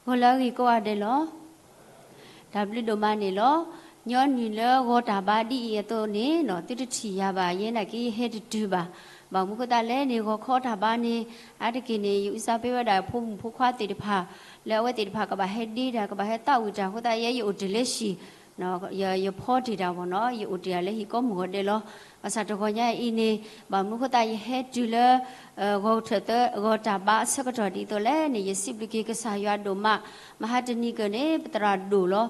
ဂီၤလၢအဂ့ၤကိးဂၤဒဲးလီၤ. တၢ်ဘျုးဒိၣ်မးန့ၣ်လီၤ. ညီနုၢ်လၢဂီၤတၢ်ဘါဒ်အံၤအသိးန့ၣ်နီၤ သုတထံၣ်ယၤဘၣ်, ယဲနာ်က့ယဟဲတတုၤဘၣ်. ဘၣ်မနုၤအဃိသတးလဲၣ်န့ၣ် ဂီၤခီတၢ်ဘါန့ၣ် အါတက့ၢ်န့ၣ် ယအုၣ်စၢ်ပ့ဝဲဒၣ်ဖိမုၣ်ဖိခွါသ့ၣ်တဖၣ် လၢအဝဲသ့ၣ်တဖၣ်ကဘၣ်ဟဲဒ့တၢ် ကဘၣ်ဟဲသးဝံၣ်တၢ်အဃိသတး ယဲယအိၣ်တ့ၢ်လၢဟံၣ် ယဖီတ့ၢ်တၢ်ဘၣ်နီၤ, ယအိၣ်တ့ၢ်တၢ်လၢဟံၣ်ကိးမုၢ်ဂီၤဒဲးလီၤ. ဘၣ်ဆၣ်တဂီၤညါအံၤန့ၣ် ဘၣ်မနုၤအဃိသတး ယဟဲတုၤလၢ ဂီၤထၢၣ်သၢ ဂီၤတၢ်ဘါအဆၢကတီၢ်ဒ်သိးလဲၣ်န့ၣ် ယစံးဘျုးက့ၤကစၢ်ယွၤဒိၣ်မး, မဟါတနံၤကၢၢ်န့ၣ် ပသရၣ်ဒိၣ်လီၤ.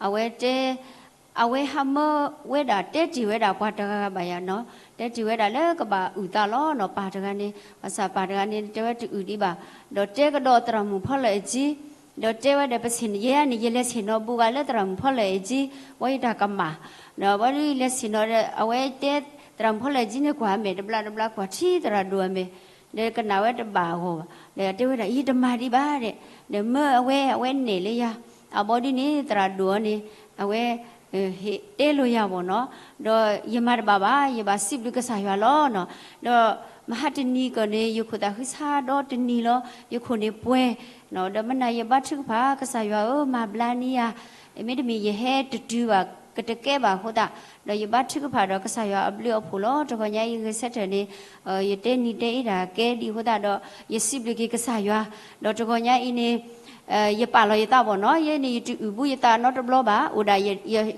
အဝဲတဲ အဝဲဟးမၢဝဲဒၣ် တဲတ့ၢ်ဝဲဒၣ်ပှၤတဂၤဂၤဘၣ်ယၤနီၤ, တဲတ့ၢ်ဝဲဒၣ်လၢကဘၣ်အုၣ်သးလီၤနီၤ, ပၢ်တဂၤန့ၣ်, ဘၣ်ဆၣ်ပၢ်တဂၤန့ၣ် တဲဝဲတအုၣ်ဒံးဘၣ်, ဒီးတဲကဒီးသရၣ်မုၣ်ဖီလၢၣ်အကၠံ ဒီးတဲဝဲဒီး ပဆ့ၣ်နီၤ ယဲန့ၣ် ယလဲၤဆ့ၣ်နီၤဘူးဂၤလၢသရၣ်မုၣ်ဖီလၢၣ်အကၠံ, ဘီယတၢ်ကမၣ်, ဒီးဘီဒုးလဲၤဆ့ၣ်နီၤဒီး အဝဲတဲ သရၣ်မုၣ်ဖီလၢၣ်အကၠံန့ၣ် ကွၢ်အမဲာ်တဘျါတဘျါ ကွၢ်ထံသရၣ်ဒိၣ်အမဲာ်, ဒီးကနၣ်ဝဲတဘၣ်အဂီၢ်ဘၣ်, ဒီးတဲဝဲဒၣ် ယတမၤဒံးဘၣ်ဒီး, ဒီးမၢအဝဲ အဝဲနဲၣ်လၢယၤ, အဘီဒုးန့ၣ် သရၣ်ဒိၣ်အီၤန့ၣ် အဝဲ ဟ့ၣ်တဲလိာ်ယၤဘၣ်နီၤ, ဒီးယမၤတဘၣ်ဘၣ်, ယဘၣ်စံးဘျုးကစၢ်ယွၤလီၤနီၤ, ဒီးမဟါတနံၤကၢၢ်န့ၣ် ယခိၣ်သးဃံဆါဒီတနံၤလီၤ, ယခိၣ်န့ၣ်ပှဲၤ, ဒီးမနၤယဘါထုကဖၣ် ကစၢ်ယွၤဧၢ မၤဘျါန့ၢ်ယၤ, မ့တမ့ၢ်ယဟဲတတုၤဘၣ် ကတကဲဘၣ်အဃိသတး, ဒီးယဘါထုကဖၣ်ဒီးကစၢ်ယွၤအဘျုးအဖှိၣ်လီၤ. တဂီၤညါအံၤဂဲၤဆၢထၢၣ်န့ၣ် ယတဲနံၤတဲအ့တၢ်ကဲဒံးအဃိသတးဒီး ယစံးဘျုးက့ၤကစၢ်ယွၤ, ဒီးတဂီၤညါအံၤန့ၣ် ယပာ်လီၤယသးဘၣ်နီၤ, ယဲန့ၣ် ယတအုၣ်ဘူးယသးနီတဘျီဘၣ်, အိၣ်ဒၣ်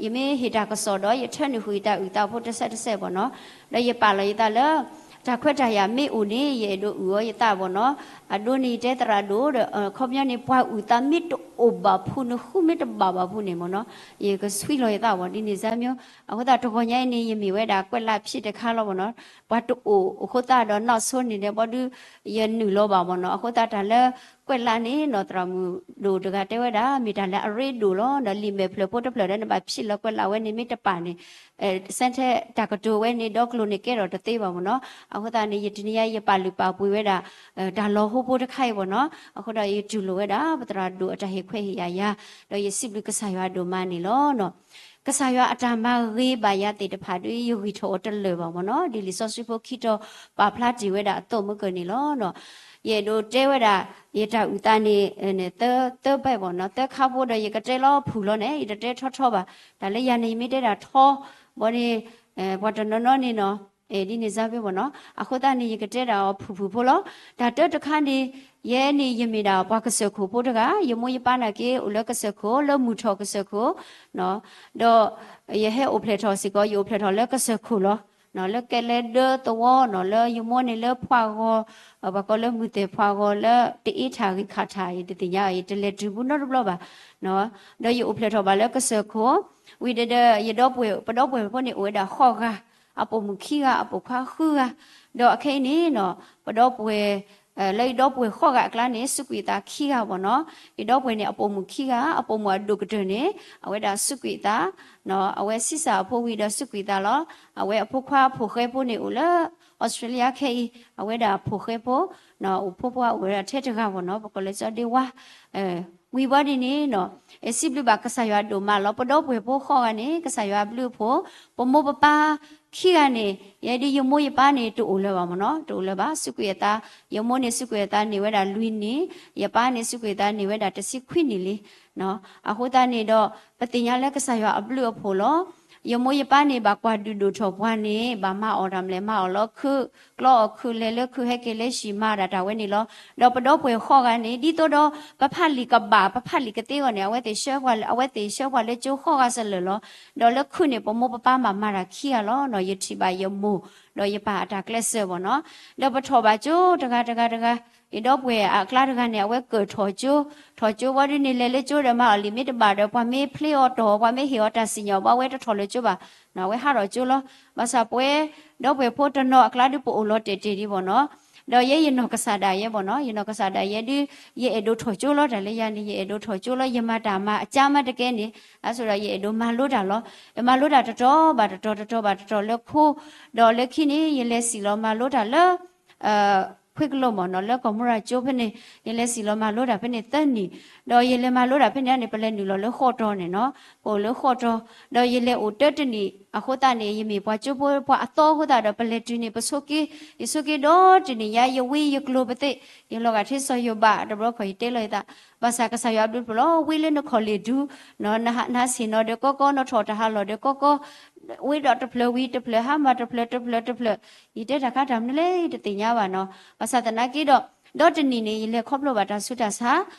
ယမ့ၢ်ဟ့ၣ်တၢ်ကစီၣ်ဒီး ယထၢနုာ်ဃုာ်ယတၢ်အုၣ်သးဖိတစဲးတစဲးဘၣ်နီၤ, ဒီးယပာ်လီၤယသးလၢ တၢ်ခွဲးတၢ်ယာ်မ့ၢ်အိၣ်န့ၣ် ယအဲၣ်ဒိးအုၣ်အီၤယသးဘၣ်နီၤ, အဒိန့ၣ် ယတဲသရၣ်ဒိၣ်ဒီး ခီပညီန့ၣ် ပှၤအုၣ်သးမ့ၢ်တအိၣ်ဘၣ်ဖုးန့ၣ် ဃုမ့ၢ်တဘၣ်ဘၣ်ဖုးန့ၣ်မ့ၢ်နီၤ, ယကဆွံလီၤယသးဘၣ် ဒ်န့ၣ်စၢ်မ့ၢ်, အဃိသတးတဂီၤညါအံၤန့ၣ် ယမ့ၢ်ဝဲဒၣ်ကွဲးလးဖံးတခါလီၤဘၣ်နီၤ, ပှၤတအိၣ်အဃိသတးဒီး နီၢ်ဆိန့ၣ်ဒီး ဘီဒုး ယနုာ်လီၤဘၣ်ဘၣ်နီၤ, အဃိသတးတၢ်လၢ ကွဲးလးန့ၣ်နီၤ သရၣ်မုၣ်ဒိၣ်တဂၤတဲဝဲဒၣ် မ့ၢ်တၢ်လၢအရ့ဒိၣ်လီၤ, ဒီးလံာ်မဲာ်ဖျၢၣ်ဖိတဖျၢၣ်ဒီး နဘၣ်ဖံးလီၤကွဲးလးဝဲန့ၣ် မ့ၢ်တပာ်န့ၣ် စဲထဲတၢ်ကတိၤဝဲန့ၣ် ဒီကျိၤန့ၣ်ကဲထီၣ်တသ့ဘၣ်မ့ၢ်နီၤ, အဃိသတးန့ၣ် ယတနံၤညါ ယပာ်လုၢ်ပာ်ပှ့ၤဝဲဒၣ် တၢ်လီၤဟိဖိတခါအံၤဘၣ်နီၤ, အဃိဒီးယတူၢ်လိာ်ဝဲဒၣ် ပသရၣ်ဒိၣ်အတၢ်ဟ့ၣ်ခွဲးဟ့ၣ်ယာ်ယၤ, ဒီးယစံးဘျုးကစၢ်ယွၤဒိၣ်မးန့ၣ်လီၤ. ကစၢ်ယွၤအတၢ်မၤဂ့ၤဘၣ်ယၤသ့ၣ်တဖၣ်ဒီး ယဂံၢ်ထီၣ်အီၤတလၢာ်ဘၣ်မ့ၢ်နီၤ, ဒ်လံာ်စီဆှံဖိခံတီၤပာ်ဖျါတ့ၢ်ဝဲဒၣ်အသိးမုၢ်ကၢၢ်န့ၣ်လီၤ. ယအဲၣ်ဒိးတဲဝဲဒၣ် ယတၢ်အုၣ်သးန့ၣ် သၢပဲာ်ဘၣ်နီၤ, သၢခါဖိဒီး ယကတဲလီၤဖုၣ်လီၤန့ၣ် ယတတဲထီထီဘၣ်, တၢ်လၢယၤန့ၣ် ယမ့ၢ်တဲဒၣ်ထီ ဘၣ်န့ၣ် ပှၤတနီၤနီၤန့ၣ်နီၤ ဒ်န့ၣ်စၢ်ဖဲဘၣ်နီၤ, အဃိသတးန့ၣ် ယကတဲဒၣ်အီၤဖုၣ်ဖုၣ်ဖိလီၤ. တၢ်တၢတခါန့ၣ် ယဲန့ၣ် ယမ့ၢ်ဒၣ်ပှၤကစၢၢ်ခိၣ်ဖိတဂၤ, ယမိၢ်ယပၢ်နာ်က့ အိၣ်လၢကစၢၢ်ခိၣ် လၢမုၢ်ထီၣ်ကစၢၢ်ခိၣ်, ဒီးယဟဲအိၣ်ဖျဲၣ်ထီၣ်စ့ၢ်ကီး ယအိၣ်ဖျဲၣ်ထီၣ်လၢကစၢၢ်ခိၣ်လီၤ. လၢကဲလဲဒၢသဝီနီၤ, လၢယမိၢ်န့ၣ်လၢဖှးဂီၤ, ပှၤကိးလၢမုၢ်သဲၣ်ဖှးဂီၤ လၢတအ့ထၣ်ဂ့ၤခးထၣ် ယတသ့ၣ်ညါ, ယတလဲၤတုၤဘူးနီတဘျီဘၣ်. ဒီးယအိၣ်ဖျဲၣ်ထီၣ်ဘၣ်လၢကစၢၢ်ခိၣ်, ဝံၤဒီး ယဒီပုၢ်ဝဲၢ် ပဒီပုၢ်ဝဲၢ်ဖိန့ၣ် အိၣ်ဝဲဒၣ်ဃိးဂၤ, အပိာ်မုၣ်ခံဂၤ အပိာ်ခွါဃုဂၤ, ဒီးအခဲအံၤန့ၣ်နီၤ ပဒီပုၢ်ဝဲၢ် လၢယဒီပုၢ်ဝဲၢ်ဃိးဂၤအကျါန့ၣ် စူးကွံာ်အသးခံဂၤဘၣ်နီၤ, ယဒီပုၢ်ဝဲၢ်န့ၣ် အပိာ်မုၣ်ခံဂၤ, အပိာ်မုၣ်အဒိၣ်ကတၢၢ်န့ၣ် အဝဲဒၣ်စူးကွံာ်အသး, အဝဲဆံးစၢ်အဖိဝံၤဒီးစူးကွံာ်အသးလီၤ. အဝဲအဖိခွါအဖိၣ်ဃဲဖိန့ၣ်အိၣ်လၢ အီစထြ့လယါခဲအံၤ, အဝဲဒၣ်အဖိၣ်ဃဲဖိ အိၣ်ဖိဖိအိၣ်ထဲတဂၤဘၣ်နီၤ, ပကိးလၢစီၤဒ့ဝါ ဝံၤဘီဒ်န့ၣ်နီၤ, စံးဘျုးဘၣ်ကစၢ်ယွၤဒိၣ်မးလီၤ. ပဒီပုၢ်ဝဲၢ်ဖိဃိးဂၤန့ၣ် ကစၢ်ယွၤအဘျုးအဖှိၣ်, ပမိၢ်ပပၢ်ခံဂၤန့ၣ် ယဲဒ်ယမိၢ်ယပၢ်န့ၣ် တအိၣ်လၢၤဘၣ်မ့ၢ်နီၤ, တအိၣ်လၢၤဘၣ်, စူးကွံာ်အသး, ယမိၢ်န့ၣ်စူးကွံာ်အသးန့ၢ်ဝဲဒၣ်လွံၢ်နံၣ်, ယပၢ်န့ၣ်စူးကွံာ်အသးန့ၢ်ဝဲဒၣ်တဆံခွံနံၣ်လံ. အဃိသတးန့ၣ်ဒီး ပသ့ၣ်ညါလၢကစၢ်ယွၤအဘျုးအဖှိၣ်လီၤ. ယမိၢ်ယပၢ်န့ၣ် ဘၣ်ကွၢ်ဒုးဒိၣ်ထီၣ်ပှၤန့ၣ် ဘၣ်မၤအီၣ်တၢ်မလဲၣ် မၤအီၣ်လီၤခုး, ကျီအီၣ်ခုး လဲၤလၢခုး ဟဲက့ၤလၢဟံၣ် မၤဒၣ်တၢ်ဝဲန့ၣ်လီၤ. ဒီးပဒီပုၢ်ဝဲၢ်ဃိးဂၤန့ၣ် ဒ်သိးဒီး ပဖးလံာ်ကဘၣ် ပဖးလံာ်ကသ့အဂီၢ်န့ၣ် အဝဲသ့ၣ်ဆှၢပှၤလၢ အဝဲသ့ၣ်ဆှၢပှၤလၢကၠိဃိးဂၤစလၢာ်လီၤ. ဒီးလၢခုးန့ၣ် ပမိၢ်ပပၢ်မၤမၤတၢ်ခံဂၤလီၤ. ယထံၣ်ဘၣ်ယမိၢ် ဒီးယပၢ်အတၢ်ကျဲးစၢးဘၣ်နီၤ. ဒီးပထီၣ်ဘၣ်ကၠိတဂၤတဂၤတဂၤ, ယဒီပုၢ်ဝဲၢ်အကျါတဂၤန့ၣ် အဝဲကၢၣ်ထီၣ်ကၠိ, ထီၣ်ကၠိဝံၤဒ်န့ၣ် လဲၤလၢကၠိဒီး မၤအီၣ်လံာ်မ့ၢ်တဘၣ်ဒီး ပှၤမ့ၢ်ဖျ့အီၤတီၢ် ပှၤမ့ၢ်ဟ့ၣ်အီၤတၢ်စံၣ်ညီၣ်ဘၣ် အဝဲတထီၣ်လၢကၠိဘၣ်, အဝဲဟးထီၣ်ကၠိလီၤ. ဘၣ်ဆၣ်ပဝဲ ဒီပုၢ်ဝဲၢ်ဖိတနီၤအကျါဒုး ပအိၣ်လီၤတဲာ်တဲာ်ဒံးဘၣ်နီၤ. ဒီးယဲယနီၢ်ကစၢ်ဒၣ်ယဲဘၣ်နီၤ, ယနီၢ်ကစၢ်ဒၣ်ယဲဒုး ယအဲၣ်ဒိးထီၣ်ကၠိလီၤ. တၢ်လၢယၤန့ၣ် ယအဲၣ်ဒိးထီၣ်ကၠိလီၤ. ယမၤတၢ်မၤအကါမးတကဲန့ၣ်, အဆိဒီးယအဲၣ်ဒိးမၤလိတၢ်လီၤ. ယမၤလိတၢ်တတီၤဘၣ်တတီၤ တတီၤဘၣ်တတီၤလၢခိ, ဒီးလၢခံန့ၣ် ယလဲၤစံၣ်လီၤမၤလိတၢ်လၢ အ ဖှ့ကလိာ်မ့ၢ်နီၤ လၢကီၢ်မူရၤကၠိဖဲန့ၣ် ယလဲၤစံၣ်လီၤမၤလိတၢ်ဖဲန့ၣ်သၢနံၣ်, ဒီးယလဲၤမၤလိတၢ်ဖဲန့ၣ်န့ၣ် ပလဲၤနုာ်လီၤလၢဃီၣ်တီၤန့ၣ်နီၤ, ပအိၣ်လၢဃီၣ်တီၤ, ဒီးယလဲၤအိၣ်တၢတနံၣ်အဃိသတးန့ၣ် ယမ့ၢ်ပှၤကၠိဖိပှၤအသီအဃိသတးဒီး ပလဲၤတုၤန့ၣ် ပဆိးက့, ယဆိးက့ဒီတနံၣ်ညါ ယဝံယကျိၤပသ့ၣ်, ယလီၤဂာ်ထံစီၤယိၤဘးတဘျီခီၣ် ယတဲလီၤယသး, ဘၣ်ဆၣ်ကစၢ်ယွၤအဘျုးတဖျၢၣ်လီၤ ဝံလၢနခီၣ်လ့ၣ်ဒူ, နဟးဆ့ၣ်နီၤဒီးကီကီ နထီၣ်တၢ်ဟးလီၢ်ဒီးကီကီ ဝံဒီးတဖျၢၣ်ဝံၤတဖျၢၣ် ဟါမၢ်တဖျၢၣ်တဖျၢၣ်တဖျၢၣ်, ယတဲတၢ်ခါတၢ်မနုၤလဲၣ်တသ့ၣ်ညါဘၣ်နီၤ, ဘၣ်ဆၣ်သနာ်က့ဒီး ဒီတနံၣ်န့ၣ် ယလဲၤခီဖျိဘၣ်တၢ်ဆူးတၢ်ဆါ,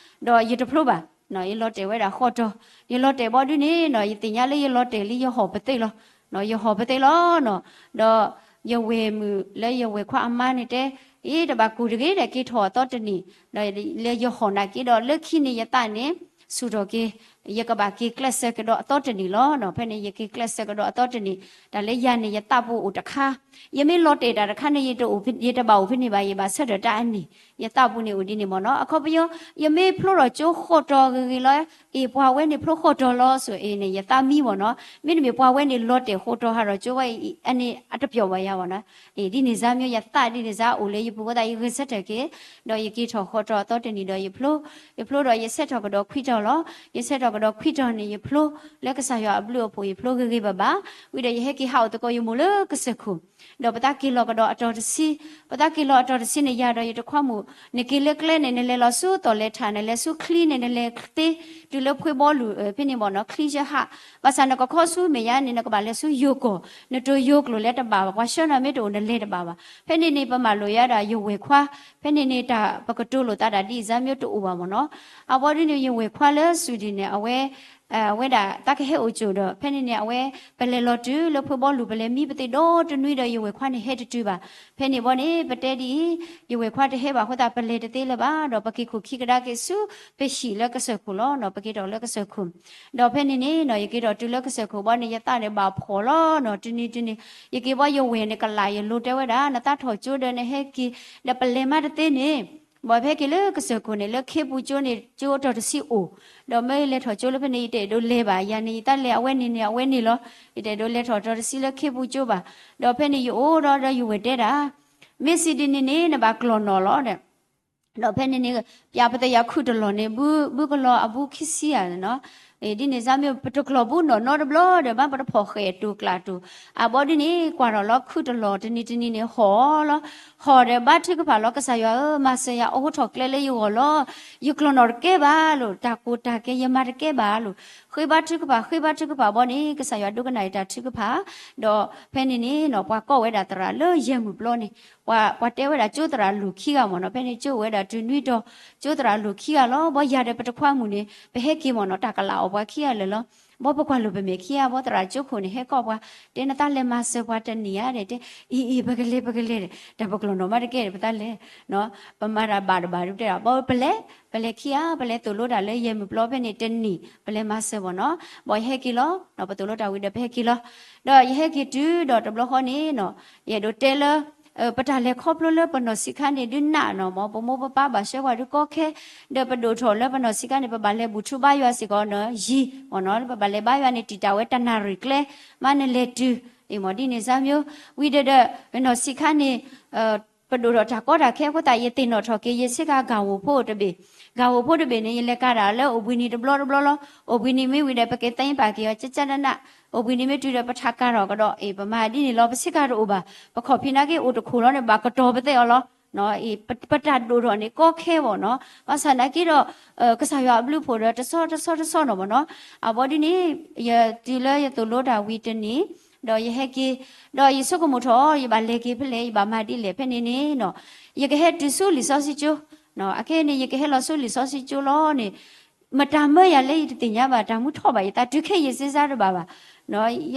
ဒီးယတဖျိဘၣ်, ယလီၤတဲာ်ဝဲဒၣ်ဃီၣ်တီၤ, ယလီၤတဲာ်ဘီဒုန့ၣ်နီၤ ယသ့ၣ်ညါလၢယလီၤတဲာ်လံယဟီၣ်ပသ့ၣ်လီၤ, ယဟီၣ်ပသ့ၣ်လီၤနီၤ, ဒီးယဝဲၢ်မုၣ်လၢယဝဲၢ်ခွါအမါန့ၣ်တဲ, အ့ တဘၣ်ကူၣ်တဂ့ၤဒီး က့ၤထီၣ်အသီတနံၣ်, ဒီးလၢယဟီၣ်နာ်က့ဒီး လၢခံန့ၣ်ယသးန့ၣ် ဆူၣ်ထီၣ်က့ၤ, ယကဘၣ်က့ၤကျဲးစၢးကဒီးအသီတနံၣ်လီၤနီၤ, ဖဲန့ၣ်ယက့ၤကျဲးစၢးကဒီးအသီတနံၣ်, တၢ်လၢယၤန့ၣ် ယသးပူၤအိၣ်တခါ, ယမ့ၢ်လီၤတဲာ်တၢ်တခါန့ၣ် ယတအိၣ်ဖဲ ယတဘၣ်အိၣ်ဖဲန့ၣ်ဘၣ် ယဘၣ်ဆၢထၢၣ်တၢ်အနံၣ်, ယသးပူၤန့ၣ်အိၣ်ဒ်န့ၣ်မ့ၢ်နီၤ, အခီပညီ ယမ့ၢ်ဖျိထီၣ်ကၠိဃီၣ်တီၤဂ့ၤဂ့ၤလီၤ, အ့ ပှၤဝဲန့ၣ်ဖျိဃီၣ်တီၤလီၤ ဆိၣ်အ့န့ၣ် ယသးမံမ့ၢ်နီၤ, မ့တမ့ၢ်ပှၤဝဲန့ၣ်လီၤတဲာ်ဃီၣ်တီၤဟးထီၣ်ကၠိဝဲအံၤ အန့ၣ်အတပျီၢ်ဘၣ်ယၤမ့ၢ်နီၤ, အ့ ဒ်န့ၣ်စါမ့ၢ် ယသးဒ်န့ၣ်စါအိၣ်လၢယပူၤအဃိသတး ယဂဲၤဆၢထၢၣ်က့ၤ, ဒီးယက့ၤထီၣ်ဃီၣ်တီၤအသီတနံၣ်ဒီးယဖျိ, ယဖျိဒီးယဆဲးထီၣ်ကဒီးခွံတီၤလီၤ, ယဆဲးထီၣ်ကဒီးခွံတီၤန့ၣ် ယဖျိလၢကစၢ်ယွၤအဘျုးအဖှိၣ် ယဖျိဂ့ၤဂ့ၤဘၣ်ဘၣ်, ဝံၤဒီးယဟဲက့ၤဟးအိၣ်သကိးယမိၢ်လၢကစၢၢ်ခိၣ်, ဒီးပသးက့ၤလီၤကဒီးအတီၤတဆံ, ပသးက့ၤလီၤအတီၤတဆံန့ၣ် ယၤဒီးယတခွါမုၣ်, နက့ၤလၢကျဲန့ၣ် နလဲၤလီၤဆူသီၣ်လဲၤထး နလဲၤဆူချံန့ၣ် နလဲၤသ့, တုၤလၢဖှ့ဘီလူၤဖဲန့ၣ်မ့ၢ်နီၤ ချံဆၢဟး, ဘၣ်ဆၣ်နကခီဆူမဲာ်ညါန့ၣ် နကဘၣ်လဲၤဆူယိၤကီၢ်, နတိၤယိၤကျိာ်လဲၤတဘၣ်ဘၣ်, ပှၤဆှၢနၤမ့ၢ်တအိၣ် နလဲၤတဘၣ်ဘၣ်, ဖဲန့ၣ်န့ၣ် ပမၤလိာ်ယၤဒၣ်ယဝဲၢ်ခွါ, ဖဲန့ၣ်န့ၣ်တၢ်ပကတိၤလိာ်သးဒၣ်ဒ်အံၤစါမ့ၢ်တအိၣ်ဘၣ်မ့ၢ်နီၤ, အဘီဒ်န့ၣ် ယဝဲၢ်ခွါလၢ Sweden န့ၣ် အဝဲ အဝဲဒၣ်သးကဟဲအိၣ်ကၠိၣ်ဒီး ဖဲန့ၣ်န့ၣ် အဝဲ ပလဲၤလီၤတုၤလၢဖှ့ဘီလူၤ ပလဲၤမံပသ့ၣ်ဒီတနွံဒီး ယဝဲၢ်ခွါန့ၣ်ဟဲတတုၤဘၣ်, ဖဲန့ၣ်ဘီန့ၣ် ပတဲဒ်အံၤ, ယဝဲၢ်ခွါတဟဲဘၣ်အဃိသတး ပလဲၤတသ့လၢၤဘၣ်, ဒီးပက့ၤခိၣ်ခံကဒါက့ၤဆူ ပဟံၣ်လၢကစၢၢ်ခိၣ်လီၤနီၤ, ပက့ၤထီၣ်လၢကစၢၢ်ခိၣ်, ဒီးဖဲန့ၣ်န့ၣ်နီၤ ယက့ၤထီၣ်တုၤလၢကစၢၢ်ခိၣ်ဘီန့ၣ် ယသးန့ၣ်ဘၣ်ဖှီၣ်လီၤနီၤ, တနံၤတနံၤ, ယက့ၤဘီယဝဲၢ်န့ၣ် ကလးယလိၤတဲဝဲဒၣ် နသးထီၣ်ကၠိဒီးနဟဲက့ၤ, ဒီးပလဲၤမးတသ့န့ၣ် ဘၣ်ပဟဲက့ၤလၢကစၢၢ်ခိၣ်န့ၣ် လၢခ့ပူၤကၠိန့ၣ် ကၠိအတီၤတဆံအိၣ်, ဒီးမ့ၢ်လဲၤထီၣ်ကၠိလၢဖဲန့ၣ် ယတအဲၣ်ဒိးလဲၤဘၣ်, ယၤန့ၣ် ယသးလဲၤအဝဲန့ၣ်န့ၣ် အဝဲန့ၣ်လီၤ, ယတအဲၣ်ဒိးလဲၤထီၣ်တီၤတဆံလၢခ့ပူၤကၠိဘၣ်, ဒီးဖဲန့ၣ်ယအိၣ်ဒီး ဒီးယဝဲၢ်တဲဒၣ်, မ့ၢ်စံးဒ်န့ၣ်န့ၣ် နဘၣ်ကျီၢ်နီၣ်လီၤဒီး ဒီးဖဲန့ၣ်န့ၣ် ပျၢ်ပသယၤခုၣ်တလီၢ်န့ၣ် ဘုကလီၤအဘုခံဆံယၤန့ၣ်နီၤ, ဒ်န့ၣ်စါမ့ၢ် ပတကျီၢ်ဘုနီၣ်နီတဘျီဒီး ဘၣ်ပတဖီၣ်ဃဲးတိၤကျးတိၤ, အဘီဒ်န့ၣ် ကွၢ်ထီၣ်လီၤခုၣ်တလီၢ်တနံၤတနံၤန့ၣ် ဟီၣ်လီၤ, ဟီၣ်ဒီးဘါထုကဖၣ်လီၤ ကစၢ်ယွၤဧၢ မၤစၢၤယၤအိးထီၣ်ကျဲလၢယဂီၢ်လီၤ, ယကျီၢ်နီၣ်တကဲဘၣ်လိၤ, တၢ်ကိၢ်တၢ်ကဲယမၤတကဲဘၣ်လိၤ, ဃ့ဘါထုကဖၣ် ဃ့ဘါထုကဖၣ်ဘီန့ၣ် ကစၢ်ယွၤဒိကနၣ်အံၤတၢ်ထုကဖၣ်, ဒီးဖဲန့ၣ်န့ၣ်နီၤ ပှၤကိးဝဲဒၣ်သရၣ်လၢယဲၢ်မုၢ်ပျီန့ၣ် ပှၤတဲဝဲဒၣ်ကၠိသရၣ်လူၢ်ခံဂၤမ့ၢ်နီၤ, ဖဲန့ၣ်ကၠိဝဲဒၣ်တုၤနွံတီၤ, ကၠိသရၣ်လူၢ်ခံဂၤလီၤ, ဘီယၤဒီးပတခွါမုၣ်န့ၣ် ပဟဲက့ၤမ့ၢ်နီၤ တၢ်ကလးအီၣ်ပှၤခံဂၤလၢာ်လီၤ, ဘီပကွၢ်လိာ်ပမဲာ်ခံဂၤ ဘီသရၣ်ကၠိခိၣ်န့ၣ် ဟဲကိးပှၤ, တဲနသးလဲၤမၤစၢၤပှၤတနံၤဧါဒီး တဲ, အံၤအံၤ ပကလဲၤ ပကလဲၤဒီး တၢ်ပကျီၢ်နီၣ်မးတကဲဒီး ပသးလဲၤ ပမၤတၢ်ဘၣ်တဘၣ်ဒုးတဲဒၣ် ဘီပလဲၤ, ပလဲၤခံဂၤ ပလဲၤသိၣ်လိတၢ်လၢယဲၢ်မုၢ်ပျီဖဲန့ၣ်တနံၤ ပလဲၤမၤစၢၤမ့ၢ်နီၤ, ဘီယဟဲက့ၤလီၤ, ပသိၣ်လိတၢ်ဝံၤဒီးပဟဲက့ၤလီၤ, ဒီးယဟဲက့ၤတုၤဒီးတဘျီဃီန့ၣ်နီၤ, ယအဲၣ်ဒိးတဲလၢ ပတၢ်လဲၤခီဖျိလၢပနီၢ်ဆံးခါန့ၣ် ဒုးနးနီၤမ့ၢ် ပမိၢ်ပပၢ်ဘၣ်ဆှၢပှၤဒုးကီခဲ, ဒီးပဒိၣ်ထီၣ်လၢပနီၢ်ဆံးခါန့ၣ် ပဘၣ်လဲၤဘူၣ်ထူဘါယွၤစ့ၢ်ကီးနီၤ ယံၤမ့ၢ်နီၤ, ပဘၣ်လဲၤဘါယွၤန့ၣ် တံာ်တာ်ဝဲတနၣ်ရံၣ်ကျဲ, မ့ၢ်နလဲၤတုၤ, အ့ၣ်မ့ၢ်ဒ်န့ၣ်စါမ့ၢ်, ဝံၤဒီးဒီး ပနီၢ်ဆံးခါန့ၣ် ပဒိၣ်ထီၣ်တၢ်ကီတၢ်ခဲအဃိသတး ယသ့ၣ်နီၣ်ထီၣ်က့ၤ ယဆ့ကၤဂၤဝိၢ်ဖိတဘ့ၣ်, ဂၤဝိၢ်ဖိတဘ့ၣ်န့ၣ် ယလဲၤကၤတၢ်လၢအိၣ်ဘှံးနံၤတဘျီတဘျီလီၤ, အိၣ်ဘှံးနံၤမ့ၢ်ဝံၤဒီး ပကသဲပာ်က့ၤအီၤ ကကနးနး, အိၣ်ဘှံးနံၤမ့ၢ်တုၤဒီး ပထးကၤထီၣ်ကဒီး အ့ၣ် ပမၤဒ်န့ၣ်လီၤ, ပဆ့ကၤတအိၣ်ဘၣ်, ပခီၣ်ဖံးနာ်က့အိၣ်တခိၣ်လီၤန့ၣ် ဘၣ်ကတီၤပသဲအီၤလီၤ, အ့ၣ် ပတၢ်ဒိၣ်ထီၣ်န့ၣ် ကီခဲမ့ၢ်နီၤ, ဘၣ်ဆၣ်နာ်က့ဒီး ကစၢ်ယွၤအဘျုးအဖှိၣ်ဒီး တဆီတဆီတဆီနီၤမ့ၢ်နီၤ, အဘီဒ်န့ၣ် ယတုၤလၢယသိၣ်လိတၢ်ဝံၤတနံၤ, ဒီးယဟဲက့ၤ, ဒီးယဆိကမိၣ်ထီၣ် ယဘၣ်လဲၤက့ၤဖဲလဲၣ် ယဘၣ်မၤဒ်လဲၣ် ဖဲန့ၣ်န့ၣ်နီၤ, ယကဟဲတုၤဆူလံာ်စီဆှံကၠိ, အခဲအံၤန့ၣ် ယကဟဲလီၤဆူလံာ်စီဆှံကၠိလီၤန့ၣ်, မတၤမၢယၤလဲၣ် ယတသ့ၣ်ညါဘၣ်, တၢ်မူထီၣ်ဘၣ်ယသးတုၤခဲအံၤ ယစ့စါတဘၣ်ဘၣ်,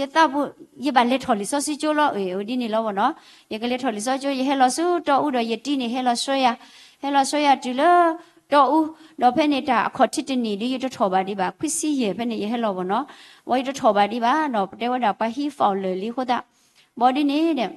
ယသးပူၤ ယဘၣ်လဲၤထီၣ်လံာ်စီဆှံကၠိလီၤ, အ့ၣ် ဒ်န့ၣ်လီၤမ့ၢ်နီၤ, ယကလဲၤထီၣ်လံာ်စီဆှံကၠိ ယဟဲလီၤဆူတီအူဒီး ယတံၤန့ၣ် ဟဲလီၤဆှၢယၤ, ဟဲလီၤဆှၢယၤတုၤလၢတီအူ, ဒီးဖဲန့ၣ်တၢ်အခီၣ်ထံးတနံၣ်ဒ်ယတထီၣ်ဘၣ်ဒံးဘၣ်, ခွံဆံယဲၢ်ဖဲန့ၣ် ယဟဲလီၤမ့ၢ်နီၤ, ဝံၤယတထီၣ်ဘၣ်ဒံးဘၣ်နီၤ, ပတဲဝဲဒၣ်ပှၤဟံး folder လံအဃိသတး, ဘီဒ်န့ၣ်ဒီး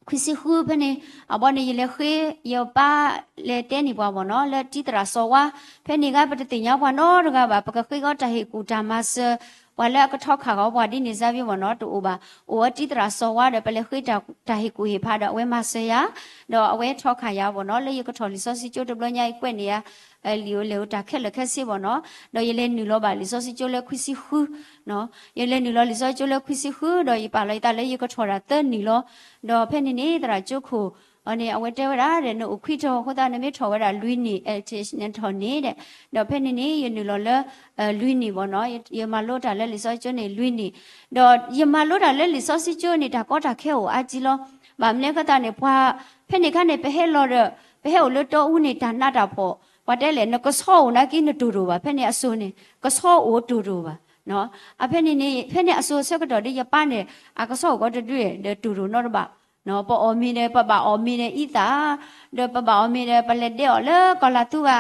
ခွံဆံဃုဖဲန့ၣ်, အဘီန့ၣ် ယလဲၤဃ့ ယပၢ်လဲၤတဲန့ၢ်ပှၤမ့ၢ်နီၤ လၢတံၤသရၣ်စီၤဝါ, ဖဲန့ၣ်ဂၤပတသ့ၣ်ညါပှၤနီတဂၤဘၣ်, ပကဃ့ကီတၢ်ဟ့ၣ်ကူၣ်တၢ်မၤစၢၤ ပှၤလၢအကထီခးဃီၤပှၤဒ်န့ၣ် စၢ်ဘၣ်မ့ၢ်နီၤ တအိၣ်ဘၣ်. အိၣ်ဝဲတံၢ်သရၣ်စီၤဝါဒီး ပလဲၤဃ့တၢ်ဟ့ၣ်ကူၣ်ဟ့ၣ်ဖးဒီး အဝဲမၤစၢၤယၤ, ဒီးအဝဲထီခးယၤမ့ၢ်နီၤ လၢယကထီၣ်လံာ်စီဆှံကၠိတဘျီညါအံၤ ကွဲးန့ၢ်ယၤ လံာ်ဧိၤလဲၢ်ဧိၤတၢ်ခဲလၢာ်ခဲဆ့မ့ၢ်နီၤ, ဒီးယလဲၤနုာ်လီၤဘၣ်လံာ်စီဆှံကၠိလၢခွံဆံဃု, ယလဲၤနုာ်လီၤလံာ်စီဆှံကၠိလၢခွံဆံဃု ဒီးယပာ်လီၤယသးလၢယကထီၣ်တၢ်သၢနံၣ်လီၤ. ဒီးဖဲန့ၣ်န့ၣ် သရၣ်ကၠိခိၣ်အီၤန့ၣ် အဝဲတဲဝဲဒၣ်ဒီး နအိၣ်ခွံထီၣ်အဃိသတး နမ့ၢ်ထီၣ်ဝဲဒၣ်လွံၢ်နံၣ် အဲ နထီၣ်န့ၣ်ဒီး, ဒီးဖဲန့ၣ်န့ၣ် ယနုာ်လီၤလၢ လွံၢ်နံၣ်မ့ၢ်နီၤ, ယမၤလိတၢ်လၢလံာ်စီဆှံကၠိန့ၣ်လွံၢ်နံၣ်, ဒီးယမၤလိတၢ်လၢလံာ်စီဆှံကၠိန့ၣ် တၢ်ကီတၢ်ခဲအိၣ်အါကံလီၤ. ဘၣ်မနုၤအဃိသတးန့ၣ် ပှၤ ဖဲန့ၣ်အခါန့ၣ် ပဟဲလီၤဒီး ပဟဲအိၣ်လၢတီအူန့ၣ် တၢ်နးတၢ်ဖှီၣ် ပှၤတဲလဲၣ် နကဆီအိၣ်နာ်က့နတိၢ်တအိၣ်ဘၣ်, ဖဲန့ၣ်အစိၤန့ၣ် ကဆီအိၣ်တိၢ်တအိၣ်ဘၣ်. အဖဲန့ၣ်န့ၣ် ဖဲန့ၣ်အစိၤဆၢကတီၢ်ဒီး ယပၢ်န့ၣ် အကဆီအိၣ်ကီးတဒု ဒီးတိၢ်တအိၣ်နီတဘ့ၣ်, ပအီၣ်မ့ၤဒီး ပဘၣ်အီၣ်မ့ၤဒီးအံသၣ်, ဒီးပဘၣ်အီၣ်မ့ၤဒီး ပလဲၤဒဲးအီၤလၢကီၢ်လၤသူဂၤ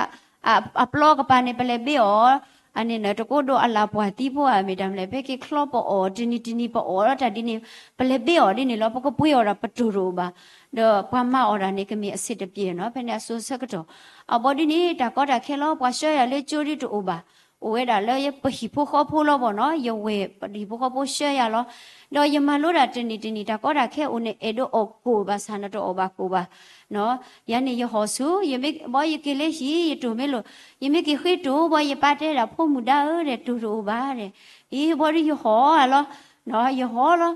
အပျီကပၤန့ၣ် ပလဲၤဘ့ၣ်အီၤ, အန့ၣ် တကိးဒိးအလၢပှၢ်သံဖိဧါ မ့ၢ်တၢ်မနုၤလဲၣ် ဖဲက့ၤချီပအီၣ် တနံၤတနံၤပအီၣ်တၢ်ဒ်န့ၣ် ပလဲၤဘ့ၣ်အီၤဒ်န့ၣ်လီၤ, ပကပှ့ၤအီၤဒီးပတိၢ်တအိၣ်ဘၣ်, ဒီးပှၤမၤအီၣ်တၢ်န့ၣ် ကမ့ၢ်အဆံးတပျဲၢ်နီၤ, ဖဲန့ၣ်အစိၤဆၢကတီၢ် အဘီဒ်န့ၣ် တၢ်ကီတၢ်ခဲလီၤ, ပှၤဆှၢယၤလၢကၠိဒ်တအိၣ်ဘၣ်, အိၣ်ဝဲဒၣ်လၢယပဟံၣ်ဖိဃီဖိလီၤမ့ၢ်နီၤ, ယဝဲၢ်ပဟံၣ်ဖိဃီဖိဆှၢယၤလီၤ, ဒီးယမၤလိတၢ်တနံၤတနံၤ တၢ်ကီတၢ်ခဲအိၣ်န့ၣ် အဲၣ်ဒိးအီၣ်ကိၣ်ဘၣ်ဆၣ် နတအီၣ်ဘၣ်ကိၣ်ဘၣ်, ယၤန့ၣ်ယဟီၣ်ဆူ ယမ့ၢ်ဘီယက့ၤလၢဟံၣ် ယတိၢ်မ့ၢ်လိာ်, ယမ့ၢ်က့ၤဃ့တိၢ်ဘီ ယပၢ်တဲဒၣ် ဖိမုၣ်ဒါဧၢဒီး တိၢ်တအိၣ်ဘၣ်ဒီး, အံၤဘီဒ်ယဟီၣ်လီၤ, ယဟီၣ်လီၤ,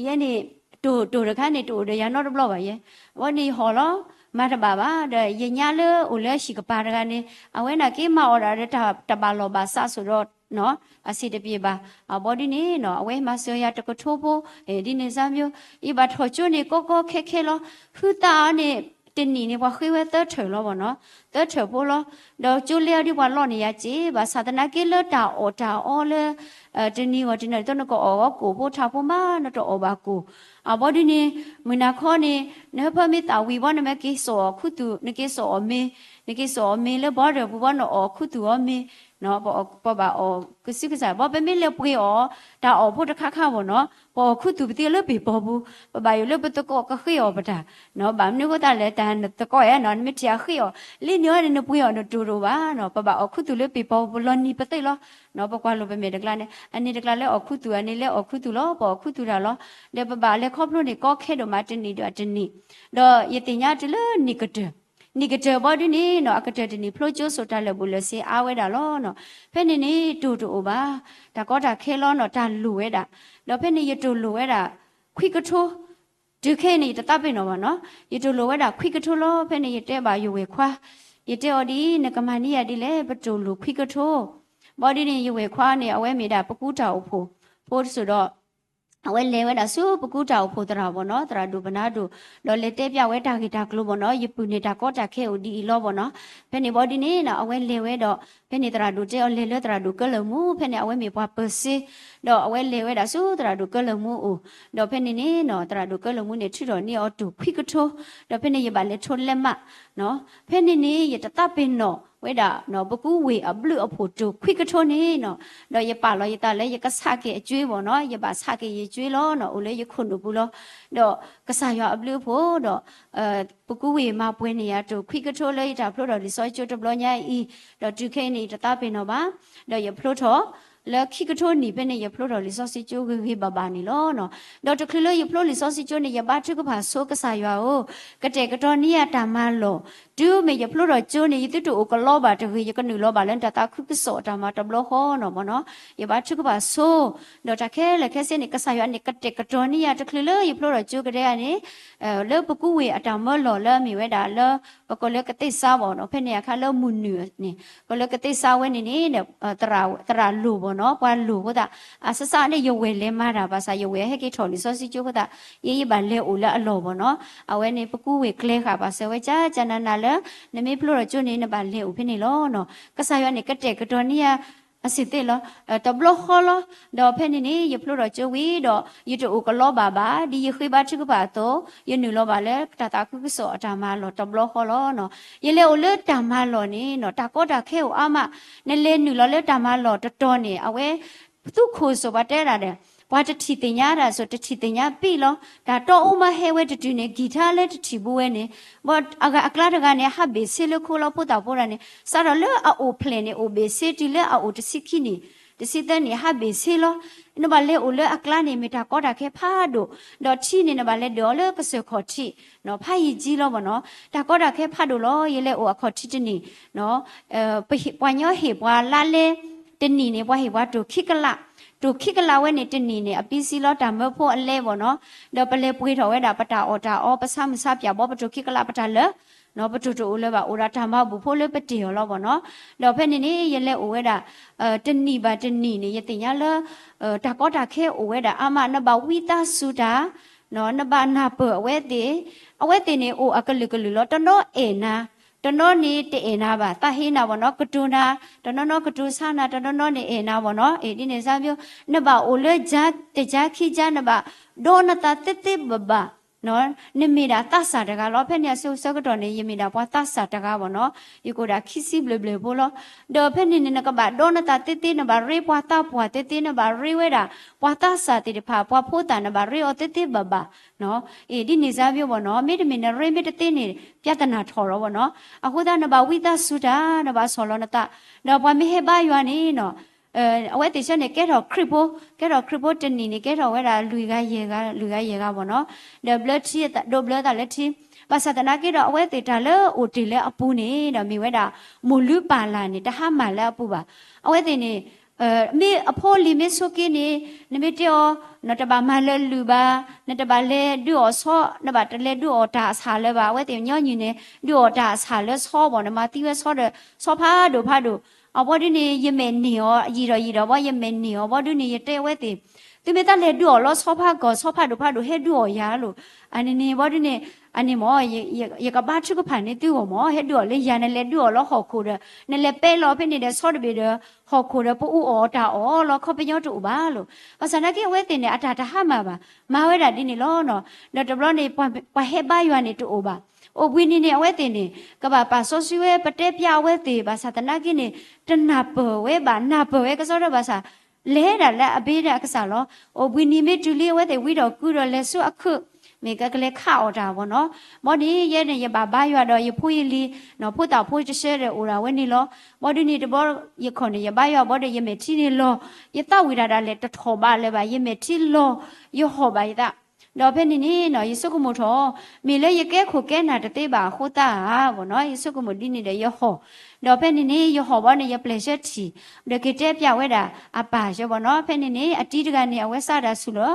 ယဲန့ၣ် တိၢ်တိၢ်တခါန့ၣ် တအိၣ်ဒီးယၤနီတဘျီဘၣ်ယဲ, အဝဲန့ၣ်ယဟီၣ်လီၤ, မၤတဘၣ်ဘၣ်, ဒီးယညါလၢအိၣ်လၢဟံၣ်ကပၤတဂၤန့ၣ် အဝဲန့ၣ်က့ၤမၤအီၣ်ဒၣ်ဒီးတၢ်တဘၣ်လီၢ်ဘၣ်စးစိၤဒီး အဆံးတပျဲၢ်ဘၣ်, အဘီဒ်န့ၣ်နီၤ အဝဲမၤစၢၤယၤတကထိဖိ, ဒ်န့ၣ်စၢ်မ့ၢ်, ယဘၣ်ထီၣ်ကၠိန့ၣ် ကီကီခဲခဲလီၤ, ဟုသးအီၤန့ၣ် တနံၣ်န့ၣ် ပှၤဃ့ဝဲသၢထၢၣ်လီၤမ့ၢ်နီၤ, သၢထၢၣ်ဖိလီၤ, ဒီးကၠိလဲအီၤဒ်ပှၤလီန့ၢ်ယၤစ့ၢ် ဘၣ်ဆၣ်သနာ်က့လၢတၢ်အီၣ်တၢ်အီလၢ တနံၤဂီၢ်တနံၤ နကအီၣ်ဂီၢ်ကိၣ်ဖိထးဖိမး နတအီၣ်ဘၣ်ကိၣ်, အဘီဒ်န့ၣ် မုၢ်နၤခီန့ၣ် နဟၢဖၢမ့ၢ်သၣ်ဝံၤဘီ နမ့ၢ်က့ၤစိာ်အီၣ်ခူသူၣ် နက့ၤစိာ်အီၣ်မ့ၤ, နက့ၤစိာ်အီၣ်မ့ၤလၢဘီဒၢၣ်ပူၤဘီ နအီၣ်ခူသူၣ်အီၤမ့ၤ, ပဘၣ်အီၣ်ကစုကစၢ် ဘီပမ့ၢ်လဲၤပှ့ၤအီၣ် တၢ်အီၣ်ဖိတခါခါမ့ၢ်နီၤ ပအီၣ်ခူသူၣ်ပသံလၢပ့ၤပီၤပူၤ, ပဘၣ်ယိၣ်လၢပသကိးကဃ့အီၣ်ပတၢ်, ဘၣ်မနုၤဃိသတးလဲၣ် တၢ်နသကိးအဲၣ်နီၤ နမ့ၢ်ထံၣ်အဃ့အီၣ် လံန့ၣ်အီၤန့ၣ် နပှ့ၤအီၣ်နတိၢ်တအိၣ်ဘၣ်နီၤ ပဘၣ်အီၣ်ခူသူၣ်လၢပ့ၤပီၤပူၤလီၤနံၤပသ့ၣ်လီၤ, ပကွၢ်လိာ်ပမဲာ်တကျါန့ၣ် အန့ၣ်တကျါလၢအီၣ်ခူသူၣ် အန့ၣ်လၢအီၣ်ခူသူၣ်လီၤ ပအီၣ်ခူသူၣ်တၢ်လီၤ, ဒီးပဘၣ်လဲၤခီဖျိန့ၣ် ကီခဲဒိၣ်မးတနံၣ်ဒီးတနံၣ်, ဒီးယသ့ၣ်ညါတုၤလၢနံၣ်ကတၢၢ် နံၣ်ကတၢၢ်ဘီဒ်န့ၣ်နီၤ အကတၢၢ်တနံၣ်ဖျိကၠိစိၤတၢ်လၢာ်ဘူၣ်လၢာ်စ့အါဝဲဒၣ်လီၤနီၤ, ဖဲန့ၣ်န့ၣ်တိၢ်တအိၣ်ဘၣ်, တၢ်ကီတၢ်ခဲလီၤနီၤ တၢ်လိၣ်ဝဲဒၣ်, ဒီးဖဲန့ၣ်ယတိၢ်လိၣ်ဝဲဒၣ် ခွံကထိ, တုၤခဲအံၤန့ၣ် ယတသးပ့ၤနီၣ်ဘၣ်နီၤ, ယတိၢ်လိၣ်ဝဲဒၣ်ခွံကထိလီၤ ဖဲန့ၣ်ယတဲဘၣ်ယဝဲၢ်ခွါ, ယတဲအီၤဒ်အံၤ နကမၤန့ၢ်ယၤဒ်လဲၣ် ပတိၢ်လိၣ်ခွံကထိ, ဘီဒ်န့ၣ် ယဝဲၢ်ခွါန့ၣ် အဝဲမ့ၢ်ဒၣ်ပကူတၢ်အိၣ်ဖှိၣ်ဖိတစိၤဒီး အဝဲလဲၤဝဲဒၣ်ဆူပကူတၢ်အိၣ်ဖှိၣ်သရၣ်ဘီနီၤ သရၣ်ဒိၣ်ပနါဒိၣ်, ဒီးလဲၤတဲပျးဝဲတၢ်ဂ့ၢ်တၢ်ကျိၤဘီနီၤ ယပုၢ်န့ၣ်တၢ်ကီတၢ်ခဲအိၣ်ဒ်အံၤလီၤဘီနီၤ, ဖဲန့ၣ်ဘီဒ်န့ၣ်နီၤ အဝဲလဲၤဝဲဒီး ဖဲန့ၣ်သရၣ်ဒိၣ်တဲအီၤလဲၤလၢသရၣ်ဒိၣ်ကၢလၢာ်မူ ဖဲန့ၣ်အဝဲမ့ၢ်ပှၤပၢၤစ့, ဒီးအဝဲလဲၤဝဲဒၣ်ဆူသရၣ်ဒိၣ်ကၢလၢာ်မူအအိၣ်, ဒီးဖဲန့ၣ်န့ၣ်နီၤ သရၣ်ဒိၣ်ကၢလၢာ်မူန့ၣ် ထုးထီၣ်န့ၢ်အီၤတိၢ်ခွံကထိ, ဒီးဖဲန့ၣ်ယဘၣ်လဲၤထိလဲးမး ဖဲန့ၣ်န့ၣ် ယတသးပ့ၤနီၣ်ဝဲဒၣ် ပကူဝ့ၢ်အဘျုးအဖှိၣ်တိၢ်ခွံကထိန့ၣ်နီၤ, ဒီးယပာ်လီၤယသးလၢယကဆးက့ၤအကၠွ့ဘီနီၤ, ယဘၣ်ဆးက့ၤယကၠွ့လီၤနီၤ, အိၣ်လၢယခိၣ်နူာ်ပူၤလီၤ. ဒီးကစၢ်ယွၤအဘျုးအဖှိၣ်ဒီး ပကူဝ့ၢ်မၤပှဲၤန့ၢ်ယၤတိၢ်ခွံကထိလၢယတၢ်ဖျိထီၣ်လံာ်စီဆှံကၠိတဘျီညါအံၤ, ဒီးတုၤခဲအံၤန့ၣ် ယတသးပ့ၤနီၣ်ဘၣ်, ဒီးယဖျိထီၣ် လၢခံကထိနံၣ်ဖဲန့ၣ် ယဖျိထီၣ်လံာ်စီဆှံကၠိဂ့ၤဂ့ၤဘၣ်ဘၣ်န့ၣ်လီၤ. ဒီးတချုးလၢယဖျိလံာ်စီဆှံကၠိန့ၣ် ယဘါထုကဖၣ်ဆိကစၢ်ယွၤဧၢ, ကတဲာ်ကတီၤန့ၢ်ယၤတၢ်မၤလီၢ်, တုၤမ့ၢ်ယဖျိထီၣ်ကၠိန့ၣ် ယသုတအိၣ်ကလီဘၣ်တဂ့ၤ, ယကနုာ်လီၤဘၣ်လၢနတၢ်သးခုကစီၣ်အတၢ်မၤတဘျီဃီနီၤဘီနီၤ, ယဘါထုကဖၣ်ဆိ, ဒီးတၢ်ခဲလၢာ်ခဲဆ့န့ၣ် ကစၢ်ယွၤန့ၣ် ကတဲာ်ကတီၤန့ၢ်ယၤတချုးလၢယဖျိထီၣ်ကၠိကဒဲဧါန့ၣ် လၢပကူဝ့ၢ်အတၢ်မၢလီၢ်လၢအမ့ၢ်ဝဲဒၣ်လၢ ပကိးလၢကသ့ၣ်စါဘီနီၤ, ဖဲန့ၣ်အခါလၢမုၢ်နုာ်န့ၣ် ကိးလၢကသ့ၣ်စါဝဲန့ၣ်န့ၣ် သရၣ်လိၣ်ဘီနီၤ, ပှၤလိၣ်အဃိသတး အစစန့ၣ် ယဝဲၢ်လဲၤမၤတၢ်ဘၣ်ဆၣ် ယဝဲၢ်ဟဲက့ၤထီၣ်လံာ်စီဆှံကၠိအဃိသတး ယဲယဘၣ်လဲၤအိၣ်လၢအလီၢ်ဘီနီၤ, အဝဲန့ၣ် ပကူဝ့ၢ်ကျဲဃာ်ဘၣ်စၢၤဝဲကၠၢ်ကၠၢ်နးနးလၢ နမ့ၢ်ဖျိထီၣ်ကၠိန့ၣ် နဘၣ်လဲၤအိၣ်ဖဲန့ၣ်လီၤနီၤ, ကစၢ်ယွၤန့ၣ် ကတဲာ်ကတီၤန့ၢ်ယၤ အစ့ၢ်သ့ၣ်လီၤ, တဘျီဃီလီၤ, ဒီးဖဲန့ၣ်န့ၣ် ယဖျိထီၣ်ကၠိဝံၤဒီး ယတအိၣ်ကလီဘၣ်ဘၣ်, ဒ်ယဃ့ဘါထုကဖၣ်အသိး ယနုာ်လီၤဘၣ်လၢတၢ်သးခုကစီၣ်အတၢ်မၤလီၢ်တဘျီဃီလီၤနီၤ, ယလဲၤအိၣ်လၢတၢ်မၤလီၢ်န့ၣ်နီၤ, တၢ်ကီတၢ်ခဲအိၣ်အါမး, နလဲၤနုာ်လီၤလၢတၢ်မၤလီၢ်တတီၤန့ၣ် အဝဲ သူခိၣ်စိၤပှၤတဲဒၣ်ဒီး ပှၤတထံၣ်သ့ၣ်ညါတၢ်စိၤ တထံၣ်သ့ၣ်ညါပံၣ်လီၤ, တၢ်တီအူမးဟဲဝဲတတုၤန့ၣ် ကံၢ်ထါလၢတထံၣ်ဘူးဝဲန့ၣ်, ဘၣ်အဂၤအကျါတဂၤန့ၣ် ဟးဘ့ၣ်ဆ့လၢခိလီၤဖိသၣ်ဖိတဂၤန့ၣ် စးထီၣ်လၢအအိၣ်ဖျဲၣ်န့ၣ် အိၣ်ဘ့ၣ်ဆ့တုၤလၢအအိၣ်တဆံခံနံၣ် တဆံသၢနံၣ် ဟးဘ့ၣ်ဆ့လီၤ. နဘၣ်လဲၤအိၣ်လၢအကျါန့ၣ် မ့ၢ်တၢ်ကီတၢ်ခဲဖးဒိၣ်, ဒီးထံန့ၣ် နဘၣ်လဲၤဒၢးအီၤလၢကစၢၢ်ခီၣ်ထံး, နီၢ်ဖးယံာ်ကံလီၤဘၣ်နီၤ. တၢ်ကီတၢ်ခဲဖးဒိၣ်လီၤ. ယလဲၤအိၣ်အခီၣ်ထံးတနံၣ်, ပှၤညီဟ့ၣ်ပှၤလါလဲ, တနံၣ်န့ၣ် ပှၤဟ့ၣ်ပှၤတိၢ်ခံကလး, တိၢ်ခံကလးဝဲန့ၣ် တနံၣ်န့ၣ် အပံစံလီၤတၢ်မၢဖိအလဲဘၣ်နီၤ. ဒီးပလဲၤပှ့ၤထီၣ်ဝဲဒၣ် ပတၢ်အီၣ်တၢ်အီ ပဆါမုၢ်ဆါပၠးဘီ ပတိၢ်ခံကလးပတၢ်လၢာ် နီၤ ပတိၢ်တအိၣ်လၢၤဘၣ် အိၣ်ဒီးတၢ်မၤဘူၣ်ဖိလၢပတ့ၢ်အီၤလီၤဘၣ်နီၤ. ဒီးဖဲန့ၣ်န့ၣ် ယလဲၤအိၣ်ဝဲဒၣ် တနံၣ်ဘၣ်တနံၣ်န့ၣ် ယသ့ၣ်ညါလၢ တၢ်ကီတၢ်ခဲအိၣ်ဝဲဒၣ်အါမး နဘၣ်ဝံသးစူၤတၢ်, နဘၣ်နၢ်ပၢၢ်အဝဲသ့ၣ်, အဝဲသ့ၣ်န့ၣ် အိၣ်အကလုာ်ကလုာ်လီၤ. တနီၤအဲၣ်နၤ, တနီၤန့ၣ်တအဲၣ်နၤဘၣ် သးဟ့နၤဘၣ်နီၤ ကတိၤနၤ, တနီၤနီၤကတိၤဆါနၤ တနီၤနီၤန့ၣ်အဲၣ်နၤဘၣ်နီၤ. အ့ၣ် ဒ်န့ၣ်စါဘျီ နဘၣ်အိၣ်လၢတယါခံယါ နဘၣ်ဒီနသးသ့သ့ဘၣ်ဘၣ် နမ့ၢ်ဒၣ်သးစၢ်တဂၤလီၤ. ဖဲန့ၣ်အဆၢကတီၢ်န့ၣ် ယမ့ၢ်ဒၣ်ပှၤသးစၢ်တဂၤဘၣ်နီၤ. ယကအိၣ်ဒၣ်ခံဆံဘျဲၣ်ဘျဲၣ်ဖိလီၤ. ဒီးဖဲန့ၣ်န့ၣ် နကဘၣ်ဒီနသးသ့သ့ နဘၣ်ရ့ပှၤသးပှၢ်သ့သ့ နဘၣ်ရ့ဝဲဒၣ် ပှၤသးစၢ်သ့ၣ်တဖၣ် ပှၤဖိသၣ် နဘၣ်ရ့အီၤသ့သ့ဘၣ်ဘၣ်. အ့ၣ် ဒ်န့ၣ်စါဘျီဘၣ်နီၤ မ့တမ့ၢ်နရ့မ့ၢ်တသ့န့ၣ် ပြဿနာထီၣ်လီၤဘၣ်နီၤ. အဃိသတး နဘၣ်ဝံသးစူၤတၢ် နဘၣ်ဆီၣ်လီၤနသး, ဒီးပှၤမ့ၢ်ဟဲဘါယွၤန့ၣ်နီၤ အဝဲသ့ၣ်ဆၢန့ၣ် ကဲထီၣ်ခရံာ်ဖိ, ကဲထီၣ်ခရံာ်ဖိတနံၣ်န့ၣ် ကဲထီၣ်ဝဲဒၣ်လွံၢ်ဂၤယဲၢ်ဂၤ လွံၢ်ဂၤယဲၢ်ဂၤဘၣ်နီၤ. ဒီးဘျၢထံ ဒိးဘျၢသးလၢထံ, ဘၣ်ဆၣ်သနာ်က့ဒီး အဝဲသ့ၣ်တၢ်လၢအိၣ်တ့ၢ်လၢအပူၤန့ၣ်ဒီး မ့ၢ်ဝဲဒၣ် မိၢ်လုၢ်ပၢ်လၢ်န့ၣ် တဟါမၢ်လၢအပူၤဘၣ်. အဝဲသ့ၣ်န့ၣ် မ့ၢ်အဖိလံၤမ့ၢ်ဆိးက့န့ၣ် နမ့ၢ်တဲအီၤ နတဘၣ်မၤလၢလုၢ်ဘၣ်, နတဘၣ်လဲၤဒုးအီၣ်ဆီ, နဘၣ်တလဲၤဒုးအီၣ်တၢ်အဆၣ်လၢၤဘၣ်. အဝဲသ့ၣ်ညီနုၢ်န့ၣ် ဒုးအီၣ်တၢ်အဆၣ်လၢဆီဘၣ်, နမၤသံဝဲဆီဒီး ဆီဖးဒိၣ်ဖးဒိၣ်, အဘီဒုန့ၣ် ယမဲာ်န့ၢ်အီၤ ယံာ်ဒီးယံာ်ဒီးဘီ ယမဲာ်န့ၢ်အီၤ ဘီဒုန့ၣ် ယတဲအဝဲသ့ၣ် သုမ့ၢ်သးလဲၤဒုးအီၣ်လီၤဆီဖးကီၢ် ဆီဖးဒိၣ်ဖးဒိၣ်ဟဲဒုးအီၣ်ယၤလိၤ, အန့ၣ်န့ၣ် ဘီဒုန့ၣ် အန့ၣ်မ့ၢ် ယကဘါထုကဖၣ်န့ၢ်သုဂီၢ်မ့ၢ် ဟဲဒုးအီၣ်လၢယၤ နလဲၤဒုးအီၣ်လၢဟီၣ်ခိၣ်ဒီး နလဲၤပဲလီၤဖဲန့ၣ်ဒီး ဆီတဘ့ၣ်ဒီး ဟီၣ်ခိၣ်ဒီး ပအူအီၣ်တၢ်အီၣ်လီၤ ခီပညီတအိၣ်ဘၣ်လိၤ. ဘၣ်ဆၣ်သနာ်က့ အဝဲသ့ၣ်န့ၣ် အတၢ်တဟါမၢ်ဘၣ်, မၤဝဲဒၣ်ဒ်န့ၣ်လီၤနီၤ. ဒီးတဘျီန့ၣ် ပှၤဟဲဘါယွၤန့ၣ်တအိၣ်ဘၣ်. အိၣ်ဘှံးနံၤန့ၣ် အဝဲသ့ၣ်န့ၣ် ကဘၣ်ပာ်စီဆှံဝဲ ပတဲပျးအဝဲသ့ၣ် ဘၣ်ဆၣ်သနာ်က့န့ၣ် တနၢ်ပၢၢ်ဝဲဘၣ်, နၢ်ပၢၢ်ဝဲကစီဒီဘၣ်ဆၣ် လဲၤဒၣ်လၢအဘ့ၣ်ဒီးအကစၢ်လီၤ. အိၣ်ဘှံးနံၤမ့ၢ်တုၤလံ အဝဲသ့ၣ်ဝံဒီးကုဒီးလဲၤဆူအခုး မ့ၢ်ကကလဲၤခးအီၣ်တၢ်ဘၣ်နီၤ. ဘီန့ၣ် ယဲန့ၣ် ယဘၣ်ဘါယွၤဒီးယဖိယလံၤ, နီၤ ဖိသၣ်ဖိတဆၢဒီးအိၣ်ဒၣ်ဝဲန့ၣ်လီၤ. ဘီဒုန့ၣ်တဘီ ယခီၣ်န့ၣ် ယဘါယွၤဘီဒီး ယမဲာ်ထံန့ၣ်လီၤ. ယသးဝံၣ်တၢ်ဒၣ်လဲာ်တထီၣ်ဘးလၢၤဘၣ်, ယမဲာ်ထံလီၤ, ယဟီၣ်ဘၣ်ယသး. ဒီးဖဲန့ၣ်န့ၣ်နီၤ ယဆိကမိၣ်ထီၣ်, မ့ၢ်လၢယကဲခိၣ်ကဲနၢ်တသ့ဘၣ်အဃိသတးဧါဘၣ်နီၤ. ယဆိကမိၣ်ဒ်န့ၣ်ဒီးယဟီၣ်, ဒီးဖဲန့ၣ်န့ၣ် ယဟီၣ်ဘီန့ၣ် ယပျဲၢ်ဆၢထံၣ်, ဒီးက့ၤတဲပျးဝဲဒၣ်အပၢ်ဆၢဘၣ်နီၤ. ဖဲန့ၣ်န့ၣ် အတံၤတဂၤန့ၣ် အဝဲစးဒၣ်ဆူၣ်လီၤ.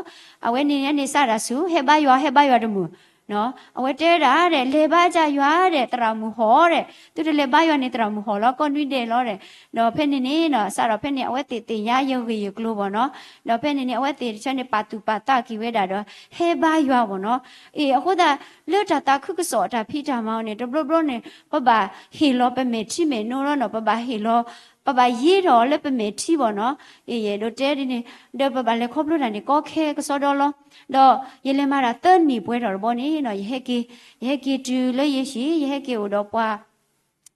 အဝဲန့ၣ်န့ၣ်စးဒၣ်ဆူၣ် ဟဲဘါယွၤ ဟဲဘါယွၤတမုာ် အဝဲတဲဒၣ်ဒီး လဲၤဘါစၢ်ယွၤဒီး သရၣ်မုၣ်ဟီၣ်ဒီး သုတလဲၤဘါယွၤန့ၣ် သရၣ်မုၣ်ဟီၣ်လီၤ ကိးနွံဒဲးလီၤဒီး. ဒီးဖဲန့ၣ်န့ၣ်နီၤ စးထီၣ်ဖဲန့ၣ် အဝဲသ့ၣ်သ့ၣ်ညါယဂ့ၢ်ယကျိၤဘၣ်နီၤ. ဒီးဖဲန့ၣ်န့ၣ် အဝဲသ့ၣ်တဆၢန့ၣ် ပာ်သူၣ်ပာ်သးက့ၤဝဲဒၣ်ဒီး ဟဲဘါယွၤဘၣ်နီၤ. အ့ၣ် အဃိသတး လၢတၢ်သးခုကစီၣ်အတၢ်ဖံးတၢ်မၤအီၤန့ၣ် တဘျီဘျီန့ၣ် ပဘၣ်ဟ့ၣ်လီၤပမဲာ်ထံမဲာ်နိလီၤနီၤ. ပဘၣ်ဟ့ၣ်လီၤ ပဘၣ်ယ့ထီၣ်အီၤလၢပမဲာ်ထံဘၣ်နီၤ. အ့ၣ် ယအဲၣ်ဒိးတဲဒ်န့ၣ် ဒီးပဘၣ်လဲၤခီဖျိတၢ်န့ၣ် ကီခဲကစီဒီလီၤ. ဒီးယလဲၤမၤတၢ်သၢနံၣ်ပှဲၤထီၣ်တဘီန့ၣ်နီၤ ယဟဲက့ၤ, ယဟဲက့ၤတုၤလၢယဟံၣ် ယဟဲက့ၤအိၣ်ဒီးပှၤ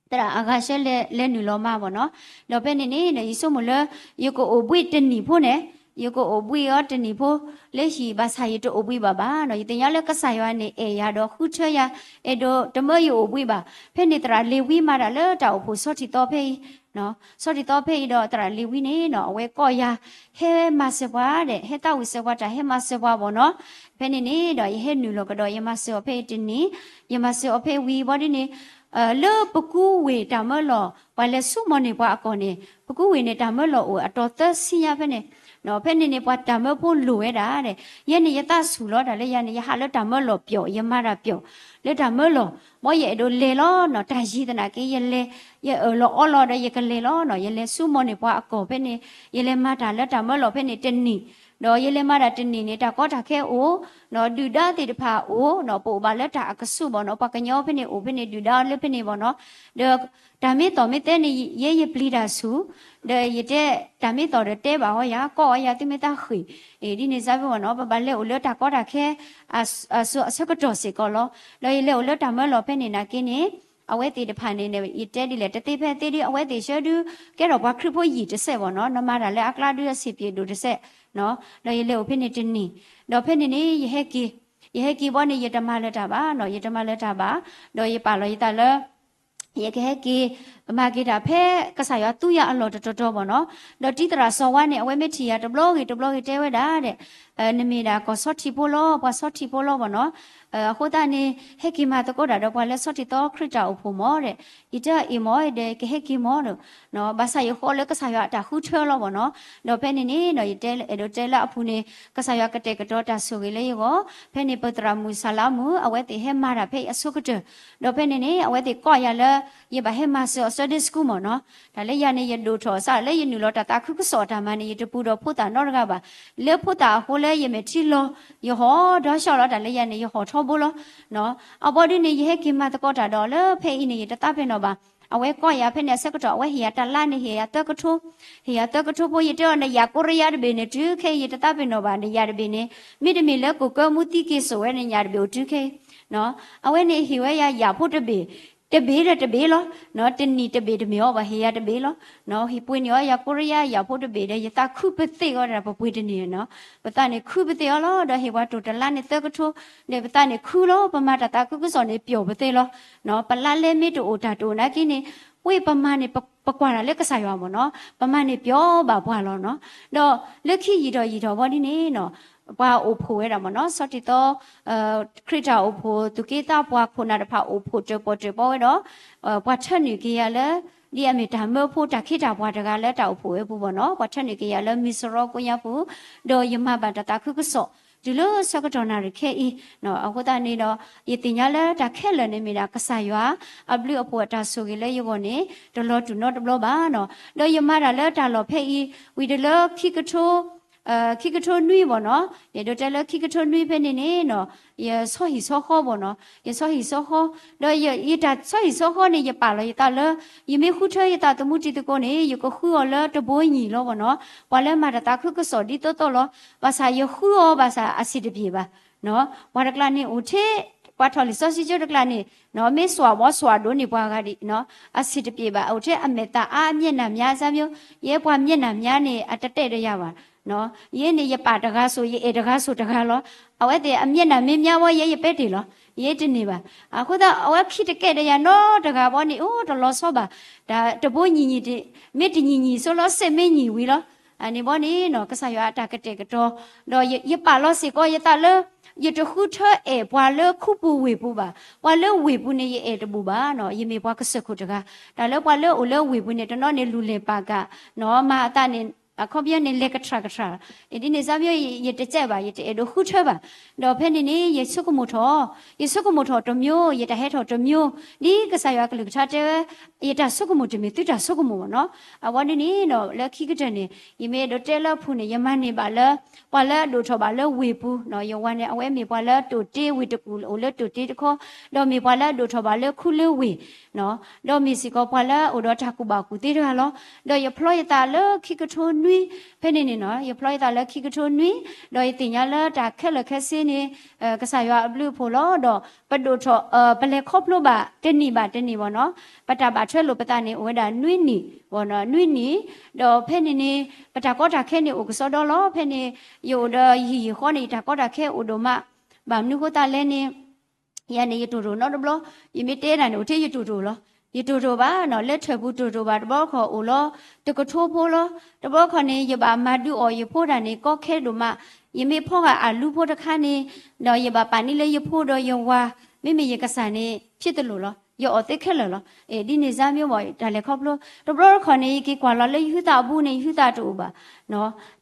သရၣ်အဂၤဆၢလဲၤနုာ်လီၤမါဘၣ်နီၤ. ဒီးဖဲန့ၣ်န့ၣ် ယဆိကမိၣ်လၢ ယကအိၣ်ဘှံးတနံၣ်ဖိန့ၣ်, ယကအိၣ်ဘှံးအီၤတနံၣ်ဖိ လၢဟံၣ် ဘၣ်ဆၣ်ယတအိၣ်ဘှံးဘၣ်ဘၣ်နီၤ. ယသ့ၣ်ညါလၢကစၢ်ယွၤန့ၣ် အဲၣ်ယၤဒီးဃုထၢယၤ, အဲၣ်ဒိးတမၢယအိၣ်ဘှံးဘၣ်. ဖဲန့ၣ်သရၣ်လ့ၤဝံမၤတၢ်လၢတၢ်အိၣ်ဖှိၣ်ဆီထံၣ်သီဖဲအံၤ ဆီထံၣ်သီဖဲအံၤဒီး သရၣ်လ့ၤဝံန့ၣ်နီၤ အဝဲကိးယၤ ဟဲမၤစၢၤပှၤဒီး ဟဲသးဝံၣ်စၢၤပှၤတၢ် ဟဲမၤစၢၤပှၤဘၣ်နီၤ. ဖဲန့ၣ်န့ၣ်ဒီး ယဟဲနုာ်လီၤကဒီး ယမၤစၢၤအီၤဖဲအံၤတနံၣ်, ယမၤစၢၤအီၤဖဲဝံၤဘီဒ်န့ၣ် လၢပကူဝ့ၢ်တၢ်မၢလီၢ် ပှၤလဲၤဆူမီၢ်န့ၢ်ပှၤအကီၢ်န့ၣ် ပကူဝ့ၢ်န့ၣ် တၢ်မၢလီၢ်အိၣ်အတီၤသၢဆံညါဖဲန့ၣ်, ဖဲန့ၣ်န့ၣ် ပှၤတၢ်မၢဖိလိၣ်ဝဲဒၣ်ဒီး ယဲန့ၣ်ယသးဆူၣ်လီၤတၢ်လၢယၤန့ၣ် ယဟးလၢတၢ်မၢလီၢ်ပျီၣ် ယမၤတၢ်ပျီၣ် လၢတၢ်မၢလီၢ်, ဘီယအဲၣ်ဒိးလဲၤလီၤနီၤ တၢ်ယံၤသနာ်က့ ယလဲၤ ယအၢၣ်လီၤအီလီၤဒီး ယကလဲၤလီၤနီၤ ယလဲၤဆူမီၢ်န့ၢ်ပှၤအကီၢ်ဖဲန့ၣ်, ယလဲၤမၤတၢ်လၢတၢ်မၢလီၢ်ဖဲန့ၣ်တနံၣ်, ဒီးယလဲၤမၤတၢ်တနံၣ်န့ၣ် တၢ်ကီတၢ်ခဲအိၣ် ဒုၣ်ဒါသ့ၣ်တဖၣ်အိၣ်နီၤ ပအိၣ်ဘၣ်လၢတၢ်အကဆူးဘၣ်နီၤ ပှၤကညီဖဲန့ၣ်အိၣ်ဖဲန့ၣ် ဒုၣ်ဒါလၢဖဲန့ၣ်ဘၣ်နီၤ, ဒီးတၢ်မ့ၢ်သီၣ်မ့ၢ်သဲန့ၣ် ယဲယပျံၤတၢ်ဆူၣ်, ဒီးယတဲ တၢ်မ့ၢ်သီၣ်ဒီးတဲဘၣ်အီယၤ ကိးအီယၤ သုမ့ၢ်သးဃ့ၢ်, အ့ၣ် ဒ်န့ၣ်စါဖဲဘၣ်နီၤ ပဘၣ်လဲၤအိၣ်လၢတၢ်ကီတၢ်ခဲ အဆၢကတီၢ်စ့ၢ်ကီးလီၤ. ဒီးယလဲၤအိၣ်လၢတၢ်မၢလီၢ်ဖဲန့ၣ်နာ်က့န့ၣ် အဝဲသ့ၣ်တဖၣ်န့ၣ် ယတဲဒ်လဲၣ် တသ့ဖဲသ့ဒ် အဝဲသ့ၣ်ဆၢဒုး ကဲထီၣ်ပှၤခရံာ်ဖိယံာ်တစဲးဘၣ်နီၤ နမၤတၢ်လၢအကျါဒုးအဆံးပျ့ၤဒိၣ်တစဲး, ဒီးယလဲၤအိၣ်ဖဲန့ၣ်တနံၣ်, ဒီးဖဲန့ၣ်န့ၣ် ယဟဲက့ၤ, ယဟဲက့ၤဘီန့ၣ် ယတမၤလၢၤတၢ်ဘၣ်နီၤ ယတမၤလၢၤတၢ်ဘၣ်, ဒီးယပာ်လီၤယသးလၢ ယကဟဲက့ၤမၤက့ၤတၢ်ဖဲကစၢ်ယွၤသူယၤအလီၢ်တတီၤတီၤဘၣ်နီၤ. ဒီးတံၤသရၣ်စီၤဝါန့ၣ် အဝဲမ့ၢ်ထံၣ်ယၤတဘျီဂ့ၤတဘျီဂ့ၤတဲဝဲဒၣ်ဒီး နမ့ၢ်ဒၣ်ကီၢ်ဆီထံးဖိလီၤ, ပှၤဆီထံးဖိလီၤဘၣ်နီၤ. အဃိသတးန့ၣ် ဟဲက့ၤမၤသကိးတၢ်ဒီးပှၤလၢဆီထံးသီခရံာ်တၢ်အိၣ်ဖှိၣ်မၢ်ဒီး ယတဲအီၤအ့ၣ်မၢ်ဒီး ကဟဲက့ၤမၢ်ဒီး ဘၣ်ဆၣ်ယဃီလၢကစၢ်ယွၤအတၢ်ဃုထၢလီၤဘၣ်နီၤ. ဒီးဖဲန့ၣ်န့ၣ် ယတဲအဲၣ်ဒိးတဲလၢအပူၤန့ၣ် ကစၢ်ယွၤကတဲာ်ကတီၤတၢ်ဆိၣ်ဂ့ၤလၢယဂီၢ်, ဖဲန့ၣ်ပသရၣ်မုၣ်စၢ်လါမုၣ် အဝဲသ့ၣ်ဟဲမၤတၢ်ဖဲအံၤအဆိကတၢၢ်, ဒီးဖဲန့ၣ်န့ၣ် အဝဲသ့ၣ်ကိးယၤလၢ ယဘၣ်ဟဲမၤစၢၤအီၤ Sunday School မၢ်နီၤ. တၢ်လၢယၤန့ၣ် ယဒိၣ်ထီၣ်စးလၢယနုာ်လီၤတၢ်သးခုကစီၣ်အတၢ်မၤန့ၣ် ယတပူၤဒီးဖိသၣ်နီတဂၤဘၣ်. လၢဖိသၣ်အဃိလၢယမဲာ်ထံလီၤ ယဟီၣ်ဒီးဆှၢလီၤ တၢ်လၢယၤန့ၣ် ယဟီၣ်ထီဘိလီၤ. အဘီဒ်န့ၣ် ယဟဲက့ၤမၤသကိးတၢ်ဒီးလၢဖဲအံၤန့ၣ် ယတသးပ့ၤနီၣ်ဘၣ်. အဝဲကိးယၤဖဲန့ၣ်အဆၢကတီၢ် အဝဲဟ့ၣ်ယၤတလါန့ၣ် ဟ့ၣ်ယၤသၢကထိ, ဟ့ၣ်ယၤသၢကထိဖိ ယတဲအီၤ နယၣ်ကိရံယါတဘ့ၣ်န့ၣ် တုၤခဲအံၤ ယတသးပ့ၤနီၣ်ဘၣ် နယၣ်တဘ့ၣ်န့ၣ် မ့တမ့ၢ်လၢကိၣ်ကၢမူသံက့ၤစိာ်ဝဲ နယၣ်တဘ့ၣ်အိၣ်တုၤခဲအံၤ အဝဲန့ၣ်ဟ့ၣ်ဝဲယၤယၣ်ဖိတဘ့ၣ်, တဘ့ၣ်ဒီးတဘ့ၣ်လီၤ. တနံၣ်တဘ့ၣ်တမ့ၢ်အီၤဘၣ် ဟ့ၣ်ယၤတဘ့ၣ်လီၤ. ဟ့ၣ်ပှ့ၤန့ၢ်အီၤယၤကိရံယါယၣ်ဖိတဘ့ၣ်ဒီး ယသးခုပသ့ၣ်အီၤဒၣ်ပပှ့ၤတန့ၢ်နီၤ. ပသးန့ၣ်ခုပသ့ၣ်အီၤလီၤ ဒီးဟ့ၣ်ပှၤတိၢ်တလါန့ၣ်သၢကထိ, ဒီးပသးန့ၣ်ခုလီၤ ပမၤတၢ်သးခုကစီၣ်န့ၣ်ပျီၢ်ပသ့လီၤ. ပလါလဲမ့ၢ်တအိၣ်တၢ်တအိၣ်နာ်က့န့ၣ် ဝ့ၢ်ပမၤန့ၣ် ပကွၢ်တၢ်လၢကစၢ်ယွၤမၢ်နီၤ ပမၤန့ၣ်ပျီၢ်ဘၣ်ပှၤလီၤနီၤ. ဒီးလၢခံယံာ်ထီၣ်ယံာ်ထီၣ်ဘီဒ်န့ၣ်နီၤ ပှၤအိၣ်ဖှိၣ်ဝဲဒၣ်မၢ်နီၤ ဆီထံးသီ ခရံာ်တၢ်အိၣ်ဖှိၣ် သူၣ်က့သးပှၢ်ခိၣ်နၢ်တဖၣ်အိၣ်ဖှိၣ်တၢၣ်ပီၣ်တၢၣ်ပီဝဲဒီး ပှၤထၢနုာ်က့ၤယၤလၢ ဒ်အမ့ၢ်တၢ်မၢဖိတၢ်ခ့တၢ်ပှၤတဂၤလၢတၢ်အိၣ်ဖှိၣ်ဝဲပူၤဘၣ်နီၤ ပှၤထၢနုာ်က့ၤယၤလၢမံၤစရီကိးညါပူၤ, ဒီးယမၤဘၣ်တၢ်သးခုကစီၣ် တုၤလၢဆၢကတီၢ်နၣ်ရံၣ်ခဲအံၤ, အဃိသတးန့ၣ်ဒီး ယသ့ၣ်ညါလၢတၢ်ခဲလၢာ်န့ၣ်မ့ၢ်ဒၣ်ကစၢ်ယွၤ အဘျုးအဖှိၣ်အတၢ်ဆိၣ်ဂ့ၤလၢယဂီၢ်န့ၣ် တလီၤတူာ်နီတဘျီဘၣ်နီၤ. ဒီးယမၤတၢ်လၢတၢ်လီၢ်ဖဲအံၤ ဝံၤတလၢခံကထိ ခံကထိနွံဘၣ်နီၤ ယအဲၣ်ဒိးတဲလၢခံကထိနွံဖဲန့ၣ်န့ၣ်နီၤ ယဆီဟံၣ်ဆီဃီဘၣ်နီၤ ယဆီဟံၣ်ဆီဃီ, ဒီးယတၢ်ဆီဟံၣ်ဆီဃီန့ၣ် ယပာ်လီၤယသးလၢ ယမ့ၢ်ဃုထၢယသးသမူတံၤသကိးန့ၣ် ယကဃုအီၤလၢတဘိညံၣ်လီၤဘၣ်နီၤ. ပှၤလၢမၤတၢ်သးခုကစီၣ်ဒ်သိးသိးလီၤ. ဘၣ်ဆၣ်ယဃုအီၤဘၣ်ဆၣ်အဆံးတပျ့ၤဘၣ် ပှၤတကျါန့ၣ်အိၣ်ထဲ ပှၤထီၣ်လံာ်စီဆှံကၠိတကျါန့ၣ် မ့ၢ်စွၣ်ဘီစွၣ်ဒိၣ်န့ၢ်ပှၤဂၤဒံး အဆံးတပျ့ၤဘၣ် အိၣ်ထဲအမဲာ်သၣ်အါ အမျက်နှာများစၢ်မျိုး ယဲပှၤမျက်နှာများန့ၣ် အတတဲာ်ဒီးယၤဘၣ် ယဲန့ၣ်ယပာ်တဂၤစိၤ ယအဲၣ်တဂၤစိၤတဂၤလီၤ. အဝဲသ့ၣ်အမျက်နှာများ မ့ၢ်မျါဝဲ ယဲယပဲတ့ၢ်လီၤ ယဲတန့ၢ်ဘၣ်. အဃိသတး အဝဲခံတကဲာ်ဒီးယၤနီတဂၤဘီန့ၣ် အိၣ်တလီၤဆီဘၣ် တၢ်တဘိညံၣ်ညံၣ် မ့ၢ်တညံၣ်ညံၣ်စိလီၤ စ့ၢ်မ့ၢ်ညံၣ်ဝံၤလီၤ. န့ၣ်ဘီန့ၣ်နီၤ ကစၢ်ယွၤအတၢ်ကတဲာ်ကတီၤ ဒီးယပာ်လီၤစ့ၢ်ကီးယသးလၢ ယတဃုထၢအဲၣ်ပှၤလၢခူပူၤဝ့ၢ်ပူၤဘၣ်. ပှၤလၢဝ့ၢ်ပူၤန့ၣ် ယအဲၣ်တဘူၣ်ဘၣ်နီၤ ယမ့ၢ်ပှၤကစၢၢ်ခိၣ်တဂၤ တၢ်လၢပှၤလၢအိၣ်လၢဝ့ၢ်ပူၤန့ၣ် တနီၤန့ၣ်လူၤလဲၢ်ပာ်ကၣ် မၤအသးန့ၣ် အခီပညီန့ၣ် လဲၤကထြၣ်ကထြၣ် ဒ်န့ၣ်စၢ်မျိုး ယတစဲးဘၣ် ယတအဲၣ်ဒိးဃုထၢဘၣ်. ဒီးဖဲန့ၣ်န့ၣ် ယဆိကမိၣ်ထီၣ် ယဆိကမိၣ်ထီၣ်တမျိုး ယတၢ်ဟဲထီၣ်တမျိုး ဒ်ကစၢ်ယွၤကလုၢ်ကထါတဲဝဲ ယတၢ်ဆိကမိၣ်တမ့ၢ်သုတၢ်ဆိကမိၣ်ဘၣ်နီၤ. အဝဲန့ၣ်န့ၣ်နီၤ လၢခံကတၢၢ်န့ၣ် ယမ့ၢ်အဲၣ်ဒိးတဲလၢအပူၤန့ၣ် ယမၤန့ၢ်ဘၣ်လၢ ပှၤလၢအဒိၣ်ထီၣ်ဘၣ်လၢဝ့ၢ်ပူၤနီၤ ယဝၤန့ၣ် အဝဲမ့ၢ်ပှၤလၢတိာ်တ့ဝ့ၢ်တကူၣ် အိၣ်လၢတိာ်တ့တခီ ဒီးမ့ၢ်ပှၤလၢအဒိၣ်ထီၣ်ဘၣ်လၢခူလၢဝ့ၢ် ဒီးမ့ၢ်စ့ၢ်ကီးပှၤလၢအအိၣ်ဒီးတၢ်ကူၣ်ဘၣ်ကူၣ်သ့တဂၤလီၤ. ဒီးယဖျီယသးလၢခံကထိနွံ ဖဲန့ၣ်န့ၣ်နီၤ ယဖျီယသးလၢခံကထိနွံ ဒီးယသ့ၣ်ညါလၢတၢ်ခဲလၢာ်ခဲဆ့န့ၣ် ကစၢ်ယွၤအဘျုးအဖှိၣ်လီၤ. ဒီးပဒိၣ်ထီၣ် ပလဲၤခီဖျိဘၣ်တနံၣ်ဘၣ်တနံၣ်ဘၣ်နီၤ ပတၢ်ဘၣ်ထွဲလိာ်ပသးန့ၣ် အိၣ်ဝဲဒၣ်နွံနံၣ် နွံနံၣ် ဒီးဖဲန့ၣ်န့ၣ် ပတၢ်ကီတၢ်ခဲန့ၣ်အိၣ်ကစီဒီလီၤ. ဖဲန့ၣ် ယအိၣ်ဒီးယဟံၣ်ယဃီန့ၣ် ယတၢ်ကီတၢ်ခဲအိၣ်ဒိၣ်မး ဘၣ်မနုၤဃိသတးလဲၣ်န့ၣ် ယၤန့ၣ် ယတိၢ်တိၢ်နီတဘျီ ယမ့ၢ်တဲတၢ်န့ၣ် အိၣ်ထဲယတိၢ်တိၢ်လီၤ. ယတိၢ်တိၢ်ဘၣ်နီၤ လၢထၢၣ်ပူၤတိၢ်တိၢ်ဘၣ် တဘျီတခီၣ်အိၣ်လီၤ တကထိဖိလီၤ. တဘျီတခီၣ်န့ၣ် ယဘၣ်မၤဒုးအီၣ်ယဖိတၢ်န့ၣ် ကီခဲဒိၣ်မး ယမ့ၢ်ဖီဂာ်အလူဖိတခါန့ၣ် ဒီးယဘၣ်ပာ်န့ၢ်လၢယဖိဒီးယဝၤ မ့မ့ၢ်ယကစၢ်န့ၣ် ဖြစ်သလိုလီၤ ယအီၣ်သ့ခဲလၢာ်လီၤ. ဒ်န့ၣ်စၢ်မျိုးဘၣ် တၢ်လဲၤခီဖျိ တဘျီတခီၣ်န့ၣ် ယက့ၤကွၢ်လီၤလၢယဟုသးအဘူးန့ၣ် ယဟုသးတအိၣ်ဘၣ်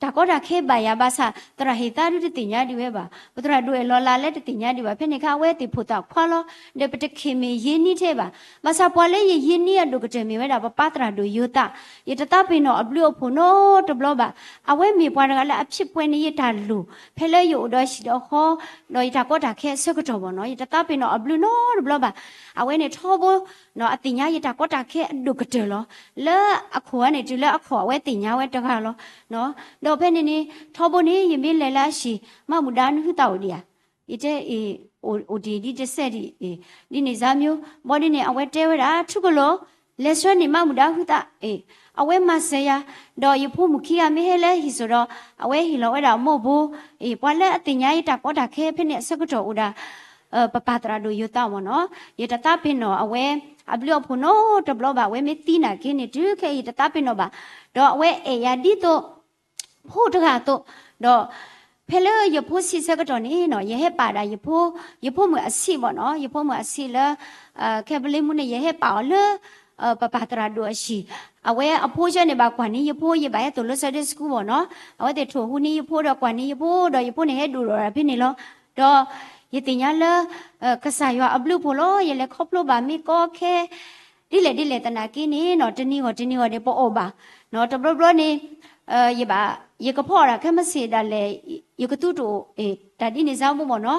တၢ်ကီတၢ်ခဲဘၣ်ယၤဘၣ်ဆၣ် သရၣ်ဟ့ၣ်သါဒုတသ့ၣ်ညါဒံးဝဲဘၣ် ပသရၣ်ဒိၣ်အဲၣ်လီၤလးလၢတသ့ၣ်ညါဒံးဘၣ် ဖဲန့ၣ်အခါ အဝဲသ့ၣ်ဖိသၣ်ခွါလီၤ ဒီးပတခ့ၢ်မ့ၢ်ယ့ၢ်နံၣ်ထဲဘၣ် ဘၣ်ဆၣ်ပှၤလၢယယ့ၢ်နံၣ်အဒိၣ်ကတၢၢ်မ့ၢ်ဝဲဒၣ် ပပၢ်သရၣ်ဒိၣ်ယိၤသး ယတသးပ့ၤနီၣ်အဘျုးအဖှိၣ်နီတဘျီဘၣ် အဝဲမ့ၢ်ပှၤတဂၤလၢအဖျ့ၣ်ပှဲၤန့ၢ်ယတၢ်လိၣ် ဖဲလၢယအိၣ်ဒီးဟံၣ်ဒီးဃီ ဒီးယတၢ်ကီတၢ်ခဲအဆၢကတီၢ်ဘၣ်နီၤ ယတသးပ့ၤနီၣ်အဘျုးနီတဘျီဘၣ် အဝဲန့ၣ်ထီဘိ အသ့ၣ်ညါယတၢ်ကီတၢ်ခဲအဒိၣ်ကတၢၢ်လီၤ. လၢအခီၣ်န့ၣ် တုၤလၢအခီၣ်အဝဲသ့ၣ်ညါဝဲတဂၤလီၤ. ဒီးဖဲန့ၣ်န့ၣ် ထီဘိန့ၣ် ယမ့ၢ်လဲၤလၢအဟံၣ် မၢ်မူဒါနဟုသၣ်အိၣ်ဒံးဧါ ယတဲအ့ၣ် အိၣ်ဒံးဒ်တစဲးဒံး ဒ်န့ၣ်စၢ်မျိုး ဘီဒ်န့ၣ် အဝဲတဲဝဲဒၣ် ထူကလိာ် လဲၤဆှၢန့ၢ်မၢ်မူဒါဟုသၣ် အဝဲမၤစၢၤယၤ ဒီးယဖိမုၣ်ခံဂၤမ့ၢ်ဟဲလၢဟံၣ်စိၤဒီး အဝဲဟ့ၣ်လီၤဝဲဒၣ်အမိၢ်ဘိ ပှၤလၢအသ့ၣ်ညါယတၢ်ကီတၢ်ခဲဖဲန့ၣ်အဆၢကတီၢ်အိၣ်ဒၣ် ပပၢ်သရၣ်ဒိၣ်ယိၤသးမ့ၢ်နီၤ, ယတသးပ့ၤနီၣ်အဝဲ အဘျုးအဖှိၣ်နီတဘျီဘၣ်, အဝဲမ့ၢ်သံနာ်က့န့ၣ် တုၤခဲအံၤယတသးပ့ၤနီၣ်ဘၣ်, ဒီးအဝဲအဲၣ်ယၤဒ်သိး ဖိတဂၤအသိး, ဒီး ဖဲလၢယဖိဆံးဆၢကတီၢ်န့ၣ်နီၤ ယဟဲပာ်ဒၣ်ယဖိ, ယဖိမုၣ်အဆံးမ့ၢ်နီၤ, ယဖိမုၣ်အဆံးလၢ ခဲပလ့မူန့ၣ် ယဟဲပာ်အီၤလၢ ပပၢ်သရၣ်ဒိၣ်အဟံၣ်, အဝဲအဖိဆၢန့ၣ်ဘၣ်ကွၢ်န့ၢ်ယဖိ, ယဘၣ်ဟဲသိၣ်လိ Sunday School မ့ၢ်နီၤ, အဝဲသ့ၣ်ထိၣ်ဟူန့ၢ်ယဖိဒီးကွၢ်န့ၢ်ယဖိ ဒီးယဖိန့ၣ်ဟဲဒိၣ်ထီၣ်ဒၣ်ဖဲန့ၣ်လီၤ. ဒီးယသ့ၣ်ညါလၢ ကစၢ်ယွၤအဘျုးအဖှိၣ်လီၤ, ယလဲၤခီဖျိဘၣ်မ့ၢ်ကီခဲ ဒ်လဲၣ်ဒ်လဲၣ်သနာ်က့န့ၣ်နီၤ တနံၤဂီၢ်တနံၤဂီၢ်န့ၣ် ပအီၣ်ဘၣ်, တဘျီဘျီန့ၣ် ယဘၣ် ယကဖီအီၣ်ဒၣ်ခဲမုၢ်ဆ့ၣ်ဒၣ်လဲာ် ယကသူတအိၣ် တၢ်ဒ်န့ၣ်စါမ့ၢ်နီၤ,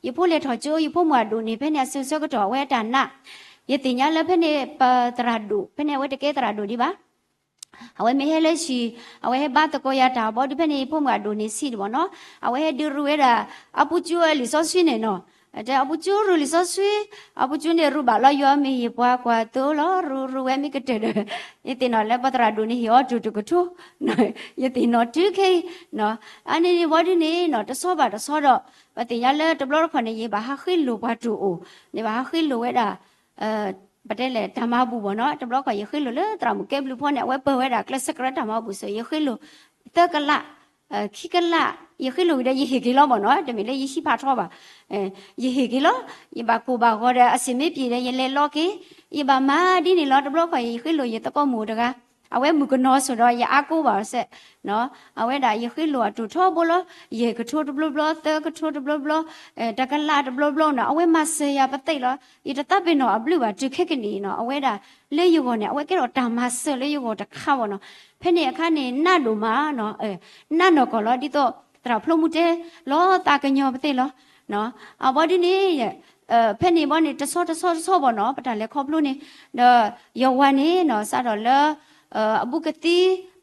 ယဖိလဲၤထီၣ်ကၠိ ယဖိမုၣ်အဒိၣ်န့ၣ် ဖဲန့ၣ်အစိၤဆၢကတီၢ်အဝဲအတၢ်နး, ယသ့ၣ်ညါလၢဖဲန့ၣ် ပသရၣ်ဒိၣ် ဖဲန့ၣ်အဝဲတကဲသရၣ်ဒိၣ်ဒံးဘၣ် အဝဲမ့ၢ်ဟဲလၢဟံၣ် အဝဲဟဲဘါသကိးယၤတၢ်ဘီဒုး ဖဲန့ၣ်ယဖိမုၣ်အဒိၣ်န့ၣ်ဆံးဒံးမ့ၢ်နီၤ, အဝဲဟဲဒုးရူၢ်ဝဲဒၣ် အပူၤကၠိအလံာ်စီဆှံန့ၣ်နီၤ, တဲအပူၤကၠိရူၢ်လံာ်စီဆှံ, အပူၤကၠိန့ၣ်ရူၢ်ဘၣ်လီၤ ယွၤမ့ၢ်ဟ့ၣ်ပှၤကွၢ်သိလီၤ ရူၢ်ရူၢ်ဝဲမ့ၢ်ကတၢၢ်ဒီး ယသ့ၣ်နီၣ်လၢပသရၣ်ဒိၣ်န့ၣ်ဟ့ၣ်အီၤတူၢ်တကထိ, ယသ့ၣ်နီၣ်တုၤခဲအံၤ, အန့ၣ်န့ၣ်ဘီဒုးန့ၣ်နီၤ တဆီဘၣ်တဆီဒီး ပသ့ၣ်ညါလၢတဘျီတခီၣ်န့ၣ် ယဘၣ်ဟးဃ့လိာ်ပှၤတအိၣ်, ယဘၣ်ဟးဃ့လိာ်ဝဲဒၣ် ပတဲလဲၣ် တၢ်မၤဘူၣ်မ့ၢ်နီၤ, တဘျီခီၣ်ယဃ့လိာ်လၢသရၣ်မုၣ်ကဲဘျုးဖီန့ၣ် အဝဲပၢၤဝဲဒၣ်ကျဲးစၢးကရၢတၢ်မၤဘူၣ်စ့ၢ် ယဃ့လိာ် သၢကလး, ခံကလး, ယဃ့လိာ်ဝံၤဒီးယဟ့ၣ်က့ၤလီၤမ့ၢ်နီၤ, တမ့ၢ်လၢယဟံးဖးထီဘၣ်, ယဟ့ၣ်က့ၤလီၤ, ယဘၣ်ကိၢ်ဘၣ်ဂီၤဒီး အဆ့ၣ်မ့ၢ်ပံၤဒီး ယလဲၤလီၤက့ၤ, ယဘၣ်မၤဒ်န့ၣ်လီၤ, တဘျီခီၣ်ယဃ့လိာ်ယသကိးမုၣ်တဂၤ, အဝဲမုၣ်ကနီၤစိၤဒီး ယအါကိးဘၣ်အီၤစဲး အဝဲဒၣ်ယဃ့လိာ်အတူၢ်ထီဘိလီၤ, ယဲၢ်ကထိတဘျီဘျီ, သၢကထိတဘျီဘျီ, တကလးတဘျီဘျီနီၤ, အဝဲမၤစၢၤယၤပသ့ၣ်လီၤ, ယတသးပ့ၤနီၣ်အဘျုးဘၣ် တုၤခဲကနံၣ်အံၤနီၤ, အဝဲဒၣ် လၢယဂီၢ်န့ၣ် အဝဲကဲထီၣ်တၢ်မၤစၢၤလၢယဂီၢ်တခါဘၣ်နီၤ, ဖဲန့ၣ်အခါန့ၣ် နးဒိၣ်မးနီၤ, နးနီၢ်ကီၢ်လီၤ, ဒ်သိးသရၣ်ဖျိမူတဲလီၤသးကညီၤပသ့ၣ်လီၤ, အဘီဒုးန့ၣ် ဖဲန့ၣ်ဘီန့ၣ် တဆီတဆီတဆီဘၣ်နီၤ, ပတၢ်လဲၤခီဖျိန့ၣ်, ဒီးယဝၤန့ၣ်နီၤ စးထီၣ်လၢ အဘူးကသံ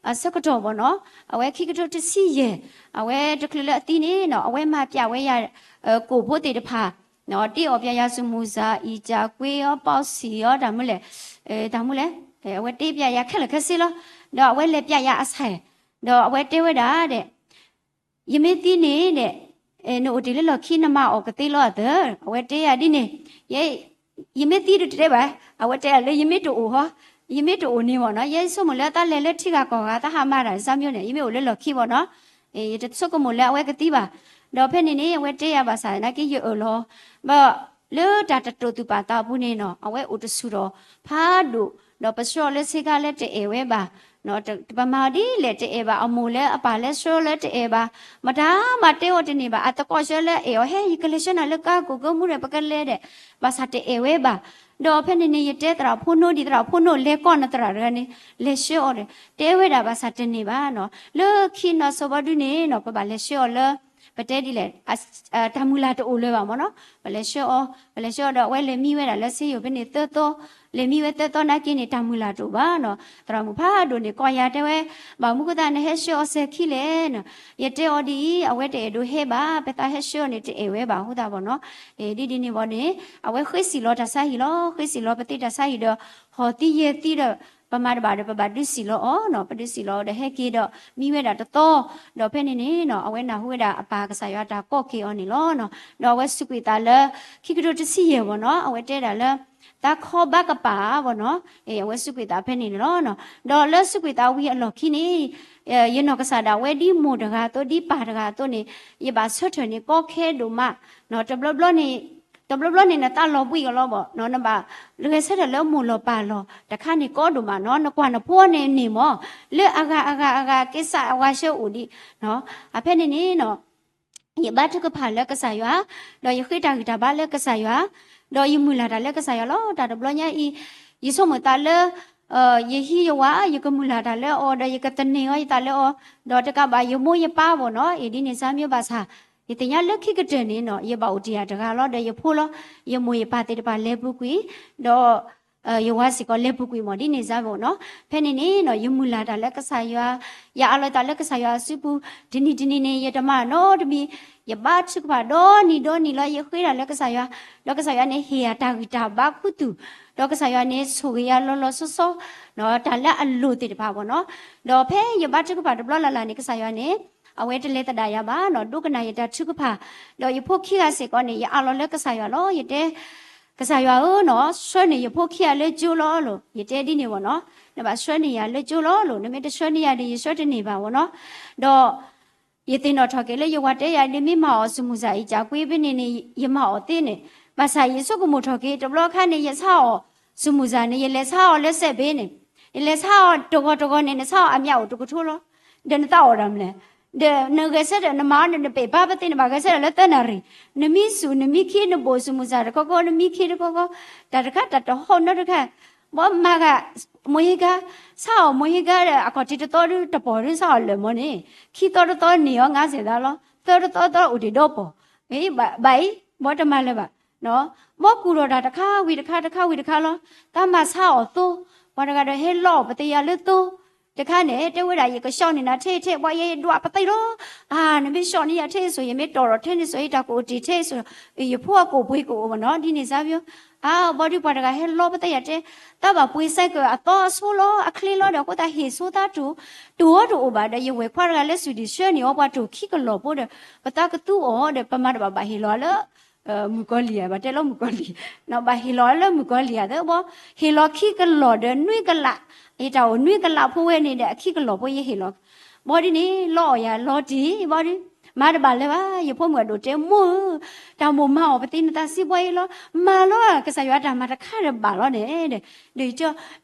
အဆၢကတီၢ်ဘၣ်နီၤ, အဝဲခံကထိတဆံယဲၢ်, အဝဲတချုးလၢအသံန့ၣ်နီၤ အဝဲမၤပျးဝဲယၤ ကိၣ်ဖိသ့ၣ်တဖၣ်, တ့အီၣ်ပျးယၤစမူစၤ အံၤကၠးကွ့အီၤ ပီၣ်ဆံၣ်အီၤ တၢ်မူလဲၣ်, တၢ်မူလဲၣ်, အဝဲတ့ပျးယၤခဲလၢာ်ခဲဆ့လီၤ, ဒီးအဝဲလဲၤပျးယၤအဆဲး, ဒီးအဝဲတဲဝဲဒၣ်ဒီး ယမ့ၢ်သံန့ၣ်ဒီး နအိၣ်တ့ၢ်လၢလီၢ်ခံ နမၤအီၣ်ကသ့လီၤအသး, အဝဲတဲယၤဒ်န့ၣ်, ယမ့ၢ်သံဒုးတတဲဘၣ်, အဝဲတဲယၤလၢယမ့ၢ်တအိၣ်ဟီ, ယမ့ၢ်တအိၣ်န့ၣ်ဘၣ်နီၤ, ယဲယဆိကမိၣ်လၢတၢ်လဲၤလၢထံဂၤကီၢ်ဂၤ တၢ်ဟးမၤတၢ်စၢ်မ့ၢ်န့ၣ် ယမ့ၢ်အိၣ်လၢလီၢ်ခံဘၣ်နီၤ, ယတဆိကမိၣ်လၢအဝဲကသံဘၣ်, ဒီးဖဲန့ၣ်န့ၣ် အဝဲတဲယၤဘၣ်ဆၣ်နာ်က့ယအၢၣ်လီၤ, ဘၣ် လၢတၢ်တတိာ်သူၣ်ပာ်သးအပူၤန့ၣ်နီၤ အဝဲအိၣ်တဆူၣ်ထီၣ်ဖးဒိၣ်, ဒီးပဆှၢအီၤလၢဆ့ကၤလၢတအဲၣ်ဝဲဘၣ်, ပမၤအီၤဒ်လဲၣ်တအဲၣ်ဘၣ်, အမိၢ်လၢအပၢ်လၢဆှၢလၢတအဲၣ်ဘၣ်, မတၤမၤတဲအီၤတန့ၢ်ဘၣ်, အသကိးဆှၢလၢအဲၣ်အီၤ ဟဲ ယကလဲၤဆှၢနၤလၢကါကိၢ်ကၢမူဒီး ပကလဲၤဒီး ဘၣ်ဆၣ်တအဲၣ်ဝဲဘၣ်, ဒီးဖဲန့ၣ်န့ၣ် ယတဲသရၣ်ဖိနီၢ်ဒံး သရၣ်ဖိနီၢ်လဲၤကိးနသရၣ်တဂၤန့ၣ် လဲၤဆှၢအီၤဒီး တဲဝဲဒၣ်ဘၣ်ဆၣ်တန့ၢ်ဘၣ်နီၤ, လၢခံနီၢ်ဆိဘီဒုန့ၣ်နီၤ ပဘၣ်လဲၤဆှၢအီၤလၢ ပတဲဒ်လဲၣ် တၢ်မုၢ်လၢ်တအိၣ်လၢၤဘၣ်မ့ၢ်နီၤ, ပလဲၤဆှၢအီၤ, ပလဲၤဆှၢအီၤဒီးအဝဲလဲၤမံဝဲဒၣ်လၢစ့ယိၤဖဲန့ၣ်သၢသီ, လဲၤမံဝဲသၢသီနာ်က့န့ၣ် တၢ်မုၢ်လၢ်တအိၣ်ဘၣ်နီၤ, သရၣ်မုၣ်ဖးဒိၣ်န့ၣ်ကိးယၤတဲဝဲ, ဘၣ်မနုၤဃိသတးနဟဲဆှၢအီၤစဲၤခံလဲၣ်နီၤ, ယတဲအီၤဒ်အံၤ အဝဲတအဲၣ်ဒိးဟဲဘၣ်, ပသးဟဲဆှၢအီၤန့ၣ်တအဲၣ်ဝဲဘၣ်အဃိသတးဘၣ်နီၤ, ဒ်ဒ်န့ၣ်ဘၣ်န့ၣ် အဝဲဃ့စံၣ်လီၤတၢ်ဆါဟံၣ်လီၤ, ဃ့စံၣ်လီၤပသ့တၢ်ဆါဟံၣ်ဒီး ဟီၣ်သံယဲၢ်သံဒီး ပမၤတဘၣ်ဒီး ပဘၣ်ဒုးစံၣ်လီၤအီၤနီၤ, ပဒုးစံၣ်လီၤအီၤဒီးဟဲက့ၤဒီး မံဝဲဒၣ်တသီ, ဒီးဖဲန့ၣ်န့ၣ်နီၤ အဝဲနၢ်ဟူဝဲဒၣ်အပၢ်ကစၢ်ယွၤတၢ်ကိးက့ၤအီၤန့ၣ်လီၤနီၤ, ဒီးအဝဲစူးကွံာ်သးလၢ ခံကထိတဆံယဲၢ်ဘၣ်နီၤ, အဝဲတဲဒၣ်လၢ သးခီဘါကပၤဘၣ်နီၤ, အဝဲစူးကွံာ်သးဖဲန့ၣ်န့ၣ်လီၤနီၤ, ဒီးလၢစူးကွံာ်သးဝံၤအလီၢ်ခံန့ၣ် ယနီၢ်ကစၢ်ဒၣ်ဝဲဒ်မိၢ်တဂၤအသိး ဒ်ပၢ်တဂၤအသိးန့ၣ် ယဘၣ်ဆၢထၢၣ်န့ၣ်ကီခဲဒိၣ်မး, တဘျီဘျီန့ၣ် တဘျီဘျီန့ၣ် နသးလီၤဘှံးအီၤလီၤဘၣ်နီၤ, နဘၣ်လဲၤဆၢထၢၣ်လၢမိၢ်လီၤပၢ်လီၤ တခါန့ၣ်ကီဒိၣ်မးနီၤ, နကွၢ်နဖိန့ၣ်န့ၣ်မ့ၢ် လၢအဂၤအဂၤအဂၤက့ၤစးအဝၤဆှၢအိၣ်ဒံး, အဖဲန့ၣ်န့ၣ်နီၤ ယဘါထုကဖၣ်လၢကစၢ်ယွၤ, ဒီးယဃ့တၢ်ဂံၢ်တၢ်ဘါလၢကစၢ်ယွၤ, ဒီးယမုၢ်လၢ်တၢ်လၢကစၢ်ယွၤလီၤ. တၢ်တဘျီညါအံၤ ယဆိကမိၣ်သးလၢ ယဟံးယဝၤ ယကမုၢ်လၢ်တၢ်လၢအီၤ ဒီးယကသန့ၤအီၤယသးလၢအီၤ, ဒီးတကးဘၣ်ယမိၢ်ယပၢ်ဘၣ်နီၤ, အ့ၣ်ဒ်န့ၣ်စါမ့ၢ်ဘၣ်ဆၣ်, ယသ့ၣ်ညါလၢခံကတၢၢ်န့ၣ်နီၤ ယဘၣ်အိၣ်တ့ၢ်ယၤတဂၤလီၤ, ဒီးယဖိလီၤ, ယမိၢ်ယပၢ်သ့ၣ်တဖၣ်လဲၤပူၤကွံာ်, ဒီး ယဝၤစ့ၢ်ကီးလဲၤပူၤကွံာ်မ့ၢ်ဒ်န့ၣ်စါဘၣ်နီၤ, ဖဲန့ၣ်န့ၣ်နီၤ ယမုၢ်လၢ်တၢ်လၢကစၢ်ယွၤ, ယအးလီၤသးလၢကစၢ်ယွၤအစုပူၤ, တနံၤတနံၤန့ၣ် ယတမၤနီတမံၤ, ယဘါထုကဖၣ်ဒီနံၤဒီနံၤလီၤ, ယဃ့တၢ်လၢကစၢ်ယွၤ, ဒီးကစၢ်ယွၤန့ၣ်ဟ့ၣ်ယၤတၢ်ဂံၢ်တၢ်ဘါခူသူၣ်, ဒီးကစၢ်ယွၤန့ၣ်ဆိၣ်ဂ့ၤယၤလီၤလီၤဆီဆီ, တၢ်လၢအလိၣ်သ့ၣ်တဖၣ်ဘၣ်နီၤ, ဒီးဖဲယဘါထုကဖၣ်တဘျီလၢ်လၢ်န့ၣ် ကစၢ်ယွၤန့ၣ် အဝဲတလဲၤသဒၣ်ယၤဘၣ်နီၤ, ဒိကနၣ်ယတၢ်ထုကဖၣ်, ဒီးယဖိခံဂၤစ့ၢ်ကီးန့ၣ် ယအးလီၤလၢကစၢ်ယွၤလီၤ. ယတဲ ကစၢ်ယွၤဧၢနီၤ, ဆှၢန့ၢ်ယဖိခံဂၤလၢကၠိလီၤလိၤ, ယတဲဒ်န့ၣ်ဝဲနီၤ, နဘၣ်ဆှၢန့ၢ်ယၤလၢကၠိလီၤလိၤ, နမ့ၢ်တဆှၢန့ၢ်ယၤန့ၣ် ယဆှၢတန့ၢ်ဘၣ်ဝဲနီၤ. ဒီး ယသ့ၣ်နီၣ်ထီၣ်က့ၤလၢယဝၤတဲယၤ ဒ်မ့ၢ်မၤအီၣ်စမူစၢ်အံၤ ကကွ့ဘ့န့ၣ်န့ၣ် ယမၤအီၣ်သ့န့ၣ်, ဘၣ်ဆၣ်ယဆိကမိၣ်ထီၣ်က့ၤ တဘျီခါန့ၣ် ယဆါအီၣ်စမူစၢ်န့ၣ် ယလဲၤဆါအီၣ်လၢစဲးဘ့န့ၣ်, ယလဲၤဆါအီၣ်တဂီၤတဂီၤန့ၣ် နဆါအီၣ်အမံၤအိၣ်တကထိလီၤ. ဒီးနသးအီၣ်တၢ်မနုၤလဲၣ်, ဒီးနဂဲၤဆၢထၢၣ် နမၤအီၤန့ၣ် နပဲာ်ဘါပသ့န့ၣ် ဘၣ်ဂဲၤဆၢထၢၣ်လၢသၢနၣ်ရံၣ်, နမံဆူၣ် နမံခံ နဘိၣ်စမူစၢ်တခီခီ နမံခ့တခီခီ, တၢ်တခါတၢ်တဟီၣ်နီတခါ ဘီမၤဂၤ မိၢ်ဟ့ကါ, ဆါအီၣ်မိၢ်ဟ့ကါဒီး အခီၣ်ထံးတသီဒုတပီၢ်ဒု ဆါအီၣ်လၢာ်မီၢ်န့ၣ်, ခံသီတသီန့ၢ်အီၤငါစဲးသးလီၤ, သၢတသီသီအိၣ်တ့ၢ်ဒီပီၢ်, ဘၣ်အံၤ, ဘၣ်တမၤလၢၤဘၣ်, ဘီကူၣ်ထီၣ်တၢ်တခါဝံၤတခါ တခါဝံၤတခါလီၤ, တၢ်မၤဆါအီၣ်သိ, ပှၤတဂၤဒီးဟဲလီအီၣ်ပသ့ယၤလၢသိ, တခါန့ၣ် တဲဝဲဒၣ် ယကဆှီန့ၢ်နၤထဲထဲ ဘၣ်ယဲယဒွးပသ့လီၤ, အါ နမ့ၢ်ဆှီန့ၢ်ယၤထဲစိၤ ယမ့ၢ်တီၢ်ထီၣ်ထဲန့ၣ်စိၤ ယတၢ်ကအိၣ်တ့ၢ်ထဲစိၤ, ယဖိအကိၣ်ပှ့ၤကအိၣ်ဘၣ်နီၤ ဒ်န့ၣ်စါပယီၤ, အါ ဘီဒုပှၤတဂၤဟဲလီပသ့ယၤတဲ, တၢ်ဘၣ်ပှ့ၤစဲးကၢအသီအဆိလီၤ အချ့လီၤဒီး အဃိသတးဟ့ၣ်ဆိသးတိၢ်, တိၢ်အီၤတအိၣ်ဘၣ်ဒီး ယဝဲၢ်ခွါတဂၤလၢ Sweden ဆှၢန့ၢ်အီၤပှၤတိၢ်ခံကလီၢ်ဖိဒီး ပသးကသူအီၤဒီး ပမၤတဘၣ်ဘၣ်ဟ့ၣ်လီၤလၢ မုၣ်ကီၤလံၢ်ဧါ ဘၣ်တဲလီၤမုၣ်ကီၤလံၢ်, ဘၣ်ဟ့ၣ်လီၤလၢမုၣ်ကီၤလံၢ်ဧါသၢဘီ, ဟ့ၣ်လီၤခံကလီၢ်ဒီးနွံကလး, ယတၢ်အိၣ်နွံကလးဖိဝဲန့ၣ်ဒီး အခံကလီၢ်ဖိယဟ့ၣ်လီၤ, ဘီဒ်န့ၣ် လီအီၣ်ယၤလီၤတံၢ်ဘီဒု, မၤတဘၣ်လၢၤဘၣ်, ယဖိမုၣ်အဒိၣ်တဲ မိၢ်ဧၢ, တၢ်မိၣ်မၤအီၣ်ပသ့နသးစံးဘီအံၤလီၤ, မၤလီၤ ကစၢ်ယွၤတၢ်မၤတခါဒီးဘၣ်လီၤန့ၣ်, ဒီး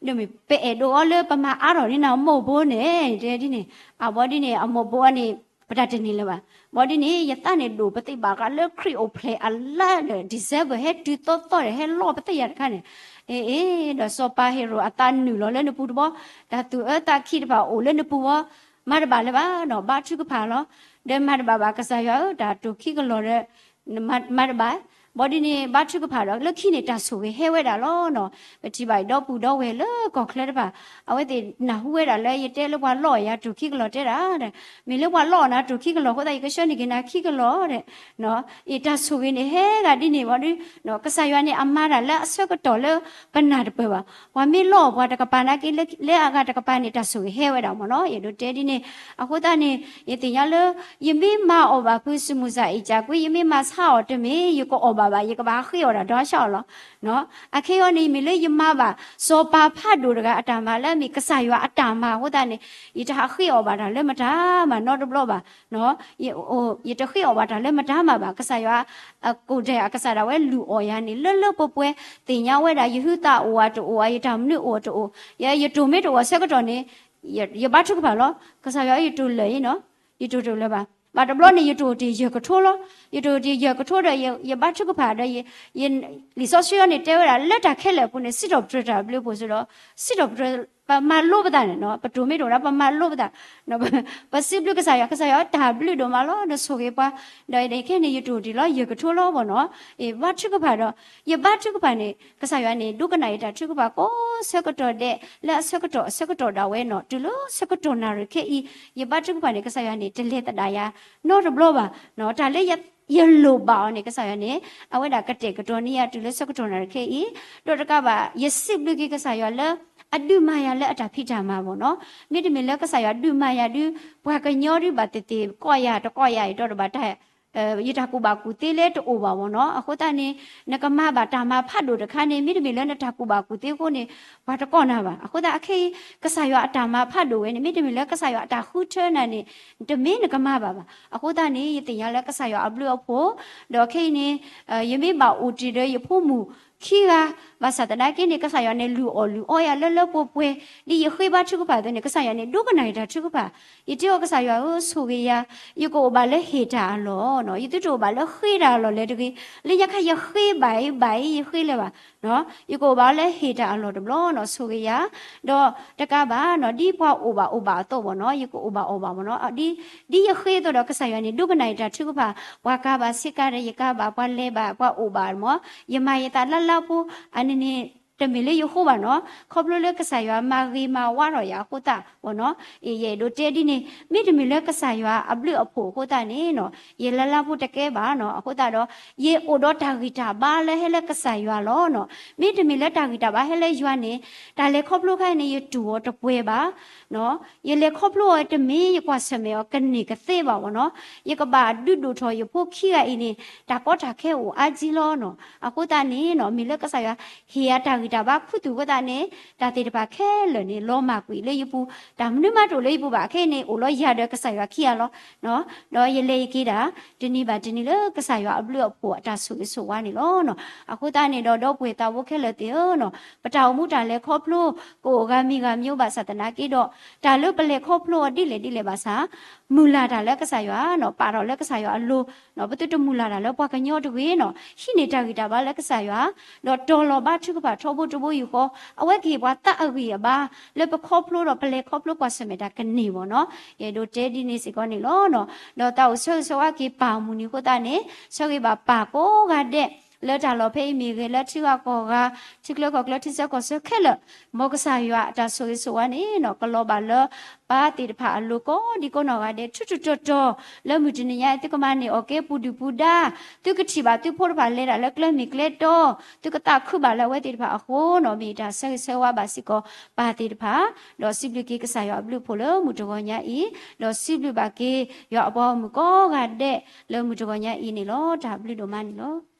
ပအဲၣ်ဒိးအီၤလၢပမၤအါထီၣ်န့ၢ်နၤမိၢ်ဖိန့ၣ် တဲဒ်န့ၣ်, အဘီဒ်န့ၣ် အမိၢ်ဖိအန့ၣ် ပတၢ်တန့ၢ်လၢၤဘၣ်, ဘီဒ်န့ၣ် ယသးန့ၣ်ဒိၣ်ပသ့ၣ်ဘၣ်ဃးလၢခရံာ်အိၣ်ဖျဲၣ်အလါဒီး December ဟဲတုၤသီသီဒီး ဟဲလီပသ့ၣ်ယၤတခါန့ၣ်, အ့ အ့ ဒီးစီၤပၤဟ့ရိၣ်အသးနုာ်လီၤလၢနပူၤတဘီ, တၢ်သူၣ်အၢသးခံတဖၣ်အိၣ်လၢနပူၤဘီ, မၤတဘၣ်လၢၤဘၣ်နီၤ ဘါထုကဖၣ်လီၤ, ဒီးမၤတဘၣ်ဘၣ်ကစၢ်ယွၤဧၢ တၢ်တိၢ်ခံကလီၢ်ဒီး မၤတဘၣ်, ဘီဒ်န့ၣ် ဘါထုကဖၣ်ဒီး လၢခံန့ၣ်တၢ်ဆိၣ်ဂ့ၤဟဲဝဲဒၣ်လီၤနီၤ, ပထံၣ်ဘၣ်အံၤဒီပုၢ်ဒီဝဲၢ်လၢကီၢ်ချၢတဖၣ်, အဝဲသ့ၣ်နၢ်ဟူဝဲဒၣ်လၢယတဲလၢပှၤလီအီၣ်ယၤတိၢ်ခံကလီၢ်တဲဒၣ်ဒီး, မ့ၢ်လၢပှၤလီအီၣ်နၤတိၢ်ခံကလီၢ်အဃိသတး ယကဆှၢန့ၢ်က့ၤနၤခံကလီၢ်ဒီး, အံၤတၢ်ဆိၣ်ဂ့ၤန့ၣ်ဟဲဂၤဒ်န့ၣ်ဘီဒု, ကစၢ်ယွၤန့ၣ် အမၤတၢ်လၢအဆၢကတီၢ်လၢပနၢ်တပၢၢ်ဘၣ်, ပှၤမ့ၢ်လီအီၣ်ပှၤတကပၤနာ်က့ လၢအဂၤတကပၤန့ၣ် တၢ်ဆိၣ်ဂ့ၤဟဲဝဲဒၣ်မ့ၢ်နီၤ, ယအဲၣ်ဒိးတဲဒ်န့ၣ်, အဃိသတးန့ၣ် ယသ့ၣ်ညါလၢ ယမ့ၢ်မၤအီၣ်ဘၣ်ဖုစမူစၢ်အံၤကကွ့ ယမ့ၢ်မၤဆါအီၣ်တမ့ၢ် ယကအီၣ်ဘၣ်ဘၣ် ယကဘၣ်ဃ့အီၣ်တၢ်ဒီးဆါအီၣ်လီၤ. အခဲအံၤန့ၣ် မ့ၢ်လၢယမၤဘၣ်စီၤပၤဖးဒိၣ်တဂၤအတၢ်မၤလၢအမ့ၢ်ကစၢ်ယွၤအတၢ်မၤအဃိသတးန့ၣ် ယတဟးဃ့အီၣ်ဘၣ်တၢ်လၢမတၤမၤနီတဘျီဘၣ်. ယတဃ့အီၣ်ဘၣ်တၢ်လၢမတၤမၤဘၣ်. ကစၢ်ယွၤ အကိၣ်ဒဲးအကစၢ်ဒၣ်ဝဲလုၢ်အီၣ်ယၤန့ၣ် လၢလၢပှဲၤပှဲၤ သ့ၣ်ညါဝဲဒၣ် ယဟုသးအိၣ်အတအိၣ် ယတၢ်မနုၤအိၣ်အတအိၣ်, ယတိၢ်မ့ၢ်တအိၣ်ဆၢကတီၢ်န့ၣ် ယဘါထုကဖၣ်လီၤ. ကစၢ်ယွၤ ယတိၢ်လၢာ်အံၤနီၤ, ယတိၢ်တအိၣ်လၢၤဘၣ်. ဘၣ်တဘျီန့ၣ် ယတိၢ်တ့ၢ်ယဲၢ်ကထိလီၤ. ယတိၢ်တ့ၢ်ယဲၢ်ကထိဒီး ယဘါထုကဖၣ်ဒီး လံာ်စီဆှံအံၤန့ၣ်တဲဝဲဒၣ် လၢတၢ်ခဲလၢာ်အပူၤန့ၣ် စံးထီၣ်ပတြၢၤတၢ်ဘျုးအဖှိၣ်စ့ၢ်ဒီး စံးထီၣ်ပတြၢၤ ပမၤလိပသးန့ၣ်နီၤ, ပတိၢ်မ့ၢ်တအိၣ်ဒၣ် ပမၤလိပသး ပစံးဘျုးကစၢ်ယွၤ, ကစၢ်ယွၤတၢ်ဘျုးဒိၣ်မးလီၤ နဆိၣ်ဂ့ၤပှၤ, ဒီးခဲအံၤန့ၣ် ယတိၢ်တ့ၢ်လီၤ ယဲၢ်ကထိလီၤဘီနီၤ. ဘါထုကဖၣ်ဒီး ယဘါထုကဖၣ်န့ၣ် ကစၢ်ယွၤန့ၣ် ဒိကနၣ်ယတၢ်ထုကဖၣ်ကိးဆၢကတီၢ်ဒဲး လၢအဆၢကတီၢ်အဆၢကတီၢ်ဒၣ်ဝဲနီၤ, တုၤလၢဆၢကတီၢ်နၣ်ရံၣ်ခဲအံၤ ယဘါထုကဖၣ်န့ၣ် ကစၢ်ယွၤန့ၣ် တလဲၤသဒၣ်ယၤ နီတဘျီဘၣ်. တၢ်လၢယလိၣ်ဘၣ်အီၤန့ၣ် ကစၢ်ယွၤန့ၣ် အဝဲဒၣ်ကတဲာ်ကတီၤန့ၢ်ယၤတုၤလၢဆၢကတီၢ်နၣ်ရံၣ်ခဲအံၤ, ဒီးတကးဘၣ် ယစံးဘျုးက့ၤကစၢ်ယွၤလၢ အဒုးမၤယၤလၢအတၢ်ဖံးတၢ်မၤဘီနီၤ. မ့တမ့ၢ်လၢကစၢ်ယွၤဒုးမၤယၤဒုး ပှၤကညီဒုးဘၣ်သ့ၣ်သ့ၣ် ကိးယၤတကိးယၤအံၤဒီးတဘၣ်တၢ် ယတၢ်ကူၣ်ဘၣ်ကူၣ်သ့လၢတအိၣ်ဘၣ်ဘီနီၤ. အဃိသတးန့ၣ် နကမၤဘၣ်တၢ်မၤဖးဒိၣ်တခါန့ၣ် မ့တမ့ၢ်လၢနတၢ်ကူၣ်ဘၣ်ကူၣ်သ့အဃိန့ၣ် ပှၤတကိးနၤဘၣ်. အဃိသတးအခဲအံၤ ကစၢ်ယွၤအတၢ်မၤဖးဒိၣ်ဝဲန့ၣ် မ့တမ့ၢ်လၢကစၢ်ယွၤအတၢ်ဃုထၢနၤန့ၣ် တမ့ၢ်နကမၤဘၣ်ဘၣ်. အဃိသတးန့ၣ် ယသ့ၣ်ညါလၢကစၢ်ယွၤအဘျုးအဖှိၣ်, ဒီးခဲအံၤန့ၣ် ယမ့ၢ်ဘၣ်အိၣ်တ့ၢ်ဒီးယဖိမုၣ်ခံဂၤ, ဘၣ်ဆၣ်သနာ်က့န့ၣ် ကစၢ်ယွၤန့ၣ် လုၢ်အီၣ်လုၢ်အီယၤလၢလၢပှဲၤပှဲၤ, ဒ်ယဃ့ဘါထုကဖၣ်အသိးန့ၣ် ကစၢ်ယွၤန့ၣ် ဒိကနၣ်ယတၢ်ထုကဖၣ်. ယတဲအီၤ ကစၢ်ယွၤဧၢ ဆိၣ်ဂ့ၤယၤ, ယကအိၣ်ဘၣ်လၢဟ့ၣ်တၢ်အလီၢ်နီၤ, ယသုတအိၣ်ဘၣ်လၢဃ့တၢ်အလီၢ်လဲၣ်တဂ့ၤ. လၢညါခါယဃ့ဘၣ်အံၤဘၣ်အံၤ ယဃ့လၢၤဘၣ် ယကအိၣ်ဘၣ်လၢဟ့ၣ်တၢ်အလီၢ်တဘျီနီၤ, ဆိၣ်ဂ့ၤယၤ, ဒီးတကးဘၣ်နီၤ ဒ်ပှၤအိၣ်ဘၣ်အိၣ်ဘၣ်အသိးဘီနီၤ ယကအိၣ်ဘၣ်အီၣ်ဘၣ်မ့ၢ်နီၤ, ဒ်ယဃ့အသိးဒီး ကစၢ်ယွၤန့ၣ် ဒိကနၣ်ယတၢ်ထုကဖၣ်, ပှၤကၤဘၣ်ဆ့ကၤဒီးယကၤဘၣ်, ပှၤလဲၤဘၣ် ပှၤအိၣ်ဘၣ်မ့ၢ်, ယမၤယသးလၢလၢဖိ အန့ၣ်န့ၣ် တမ့ၢ်လၢယဃိဘၣ်နီၤ, ခီဖျိလၢကစၢ်ယွၤမၤဂ့ၤမၤဝါထီၣ်ယၤအဃိသတးဘၣ်နီၤ. အ့ၣ် ယအဲၣ်ဒိးတဲဒ်န့ၣ်, မ့တမ့ၢ်လၢကစၢ်ယွၤအဘျုးအဖှိၣ်အဃိသတးန့ၣ်နီၤ, ယလၢလၢပူၤတကဲဘၣ်နီၤ. အဃိသတးဒီး ယအိၣ်ဒီးတၢ်ဂံၢ်တၢ်ဘါလၢဟဲလၢကစၢ်ယွၤလီၤနီၤ. မ့တမ့ၢ်လၢတၢ်ဂံၢ်တၢ်ဘါဟဲလၢယွၤန့ၣ်, တၢ်လဲၤခီဖျိခါအံၤန့ၣ် ယတူၢ်အီၤတပှဲၤဘၣ် ယလဲၤခီဖျိအီၤတမ့ၢ် ယကွၢ်ဆၢၣ်မဲာ်အီၤကန့ၢ်ကသ့ဘၣ်ဘၣ်နီၤ. ယကဘၣ်ဒုးဒိၣ်ထီၣ်ယဖိခံဂၤအံၤန့ၣ် တၢ်ကီတၢ်ခဲအိၣ်အါကံလီၤနီၤ. အဃိသတးန့ၣ်နီၤ, မ့ၢ်လၢကစၢ်ယွၤဟ့ၣ်ယၤတၢ်ဂံၢ်တၢ်ဘါခူသူၣ်အဃိသတးန့ၣ်, တၢ်သ့ၣ်တဖၣ်ခဲလၢာ်န့ၣ် လီၤမၢ်ကွံာ်လၢယပူၤ, တၢ်မနုၤမးတအိၣ်လၢယပူၤဘၣ်. ခဲအံၤန့ၣ် အိၣ်လီၤယၤဒီးကစၢ်ယွၤခံဂၤလီၤ. ဒီးယလဲၤယက့ၤဒၣ် တနံၤဘၣ်တနံၤလၢကစၢ်ယွၤအဘျုးအဖှိၣ်အတၢ်ဆိၣ်ဂ့ၤဆိၣ်ဝါန့ၣ်လီၤ. အဃိသတးန့ၣ်ဒီး ဒီပုၢ်ဝဲၢ်သးဘိခဲလၢာ်သ့ၣ်ဧၢနီၤ, ပတၢ်အိၣ်မူတၢ်လဲၤခီဖျိ ကအိၣ်ဂၤမံၤဂၤမံၤဘၣ်ဆၣ်သနာ်က့ဒီး, တၢ်လၢပလဲၤခီဖျိအီၤဒ်လဲၣ်ဒ်လဲၣ်ဘၣ်ဆၣ်, မုၢ်လၢ်တၢ်လၢကစၢ်ယွၤနီၤ, ပာ်ထီၣ်လၢကစၢ်ယွၤအလိၤ, ပသုတမုၢ်လၢ်တၢ်လၢပှၤကညီတဂ့ၤနီၤ, ဟံးန့ၢ်တၢ်ဂံၢ်တၢ်ဘါလၢကစၢ်ယွၤ, ဒီးတီၤလီၤဘါထုကဖၣ်ထီဘိတဘိယူၢ်ဃီ, အဝဲကဟ့ၣ်ပှၤသးအဂံၢ်အဘါ လၢပခီဖျိဒီးပလဲၤခီဖျိကွၢ်ဆၢၣ်မဲာ်တၢ်ကန့ၢ်ဘၣ်နီၤ. ယအဲၣ်ဒိးတဲဒ်န့ၣ်စ့ၢ်ကီးန့ၣ်လီၤ. ဒီးသးအိၣ်ဆၢဂ့ၤဆၢဝါက့ၤပၢ်မုၢ်နံၤအဃိသတးန့ၣ်, ဆၢဂ့ၤဘၣ်ပၢ်ကိးဂၤဒဲး လၢတၢ်လီၢ်ဖဲအံၤမ့ၢ်ဂ့ၤ, လၢထံဂၤကီၢ်ဂၤ, ထံချၢကီၢ်ချၢ ထံဆၢကီၢ်ဆၢခဲလၢာ်, မ်ကစၢ်ယွၤအတၢ်ဆိၣ်ဂ့ၤဆိၣ်ဝါန့ၣ်နီၤ, ကလီၤဘၣ်လၢပၢ်သ့ၣ်တဖၣ်အလိၤကိးဒံကိးနီၢ်ဂၤဒဲး ထူးထူးတီၤတီၤ, လၢမုၢ်တနံၤညါအံၤ သုကမၤန့ၢ်အီၣ်ကဲပူၤဒုၣ်ပူၤဒါ, သုကထံၣ်ဘၣ်သုဖိတဖၣ်လဲၤတၢ်လၢကျဲမ့ၢ်ကျဲတီ, သုကသးခုဘၣ်လၢအဝဲသ့ၣ်တဖၣ်အဃိနီၤ, မ့ၢ်တၢ်ဆၢဂ့ၤဆၢဝါဘၣ်စ့ၢ်ကီးပၢ်သ့ၣ်တဖၣ်, ဒီးစံးဘျုးက့ၤကစၢ်ယွၤအဘျုးအဖှိၣ်လၢမုၢ်တဂီၤညါအံၤ, ဒီးစံးဘျုးဘၣ်က့ၤယွၤအပှၤဂီၢ်မုၢ်ကိးဂၤဒဲး လၢမုၢ်တဂီၤညါအံၤန့ၣ်လီၤ. တၢ်ဘျုးဒိၣ်မးန့ၣ်လီၤ.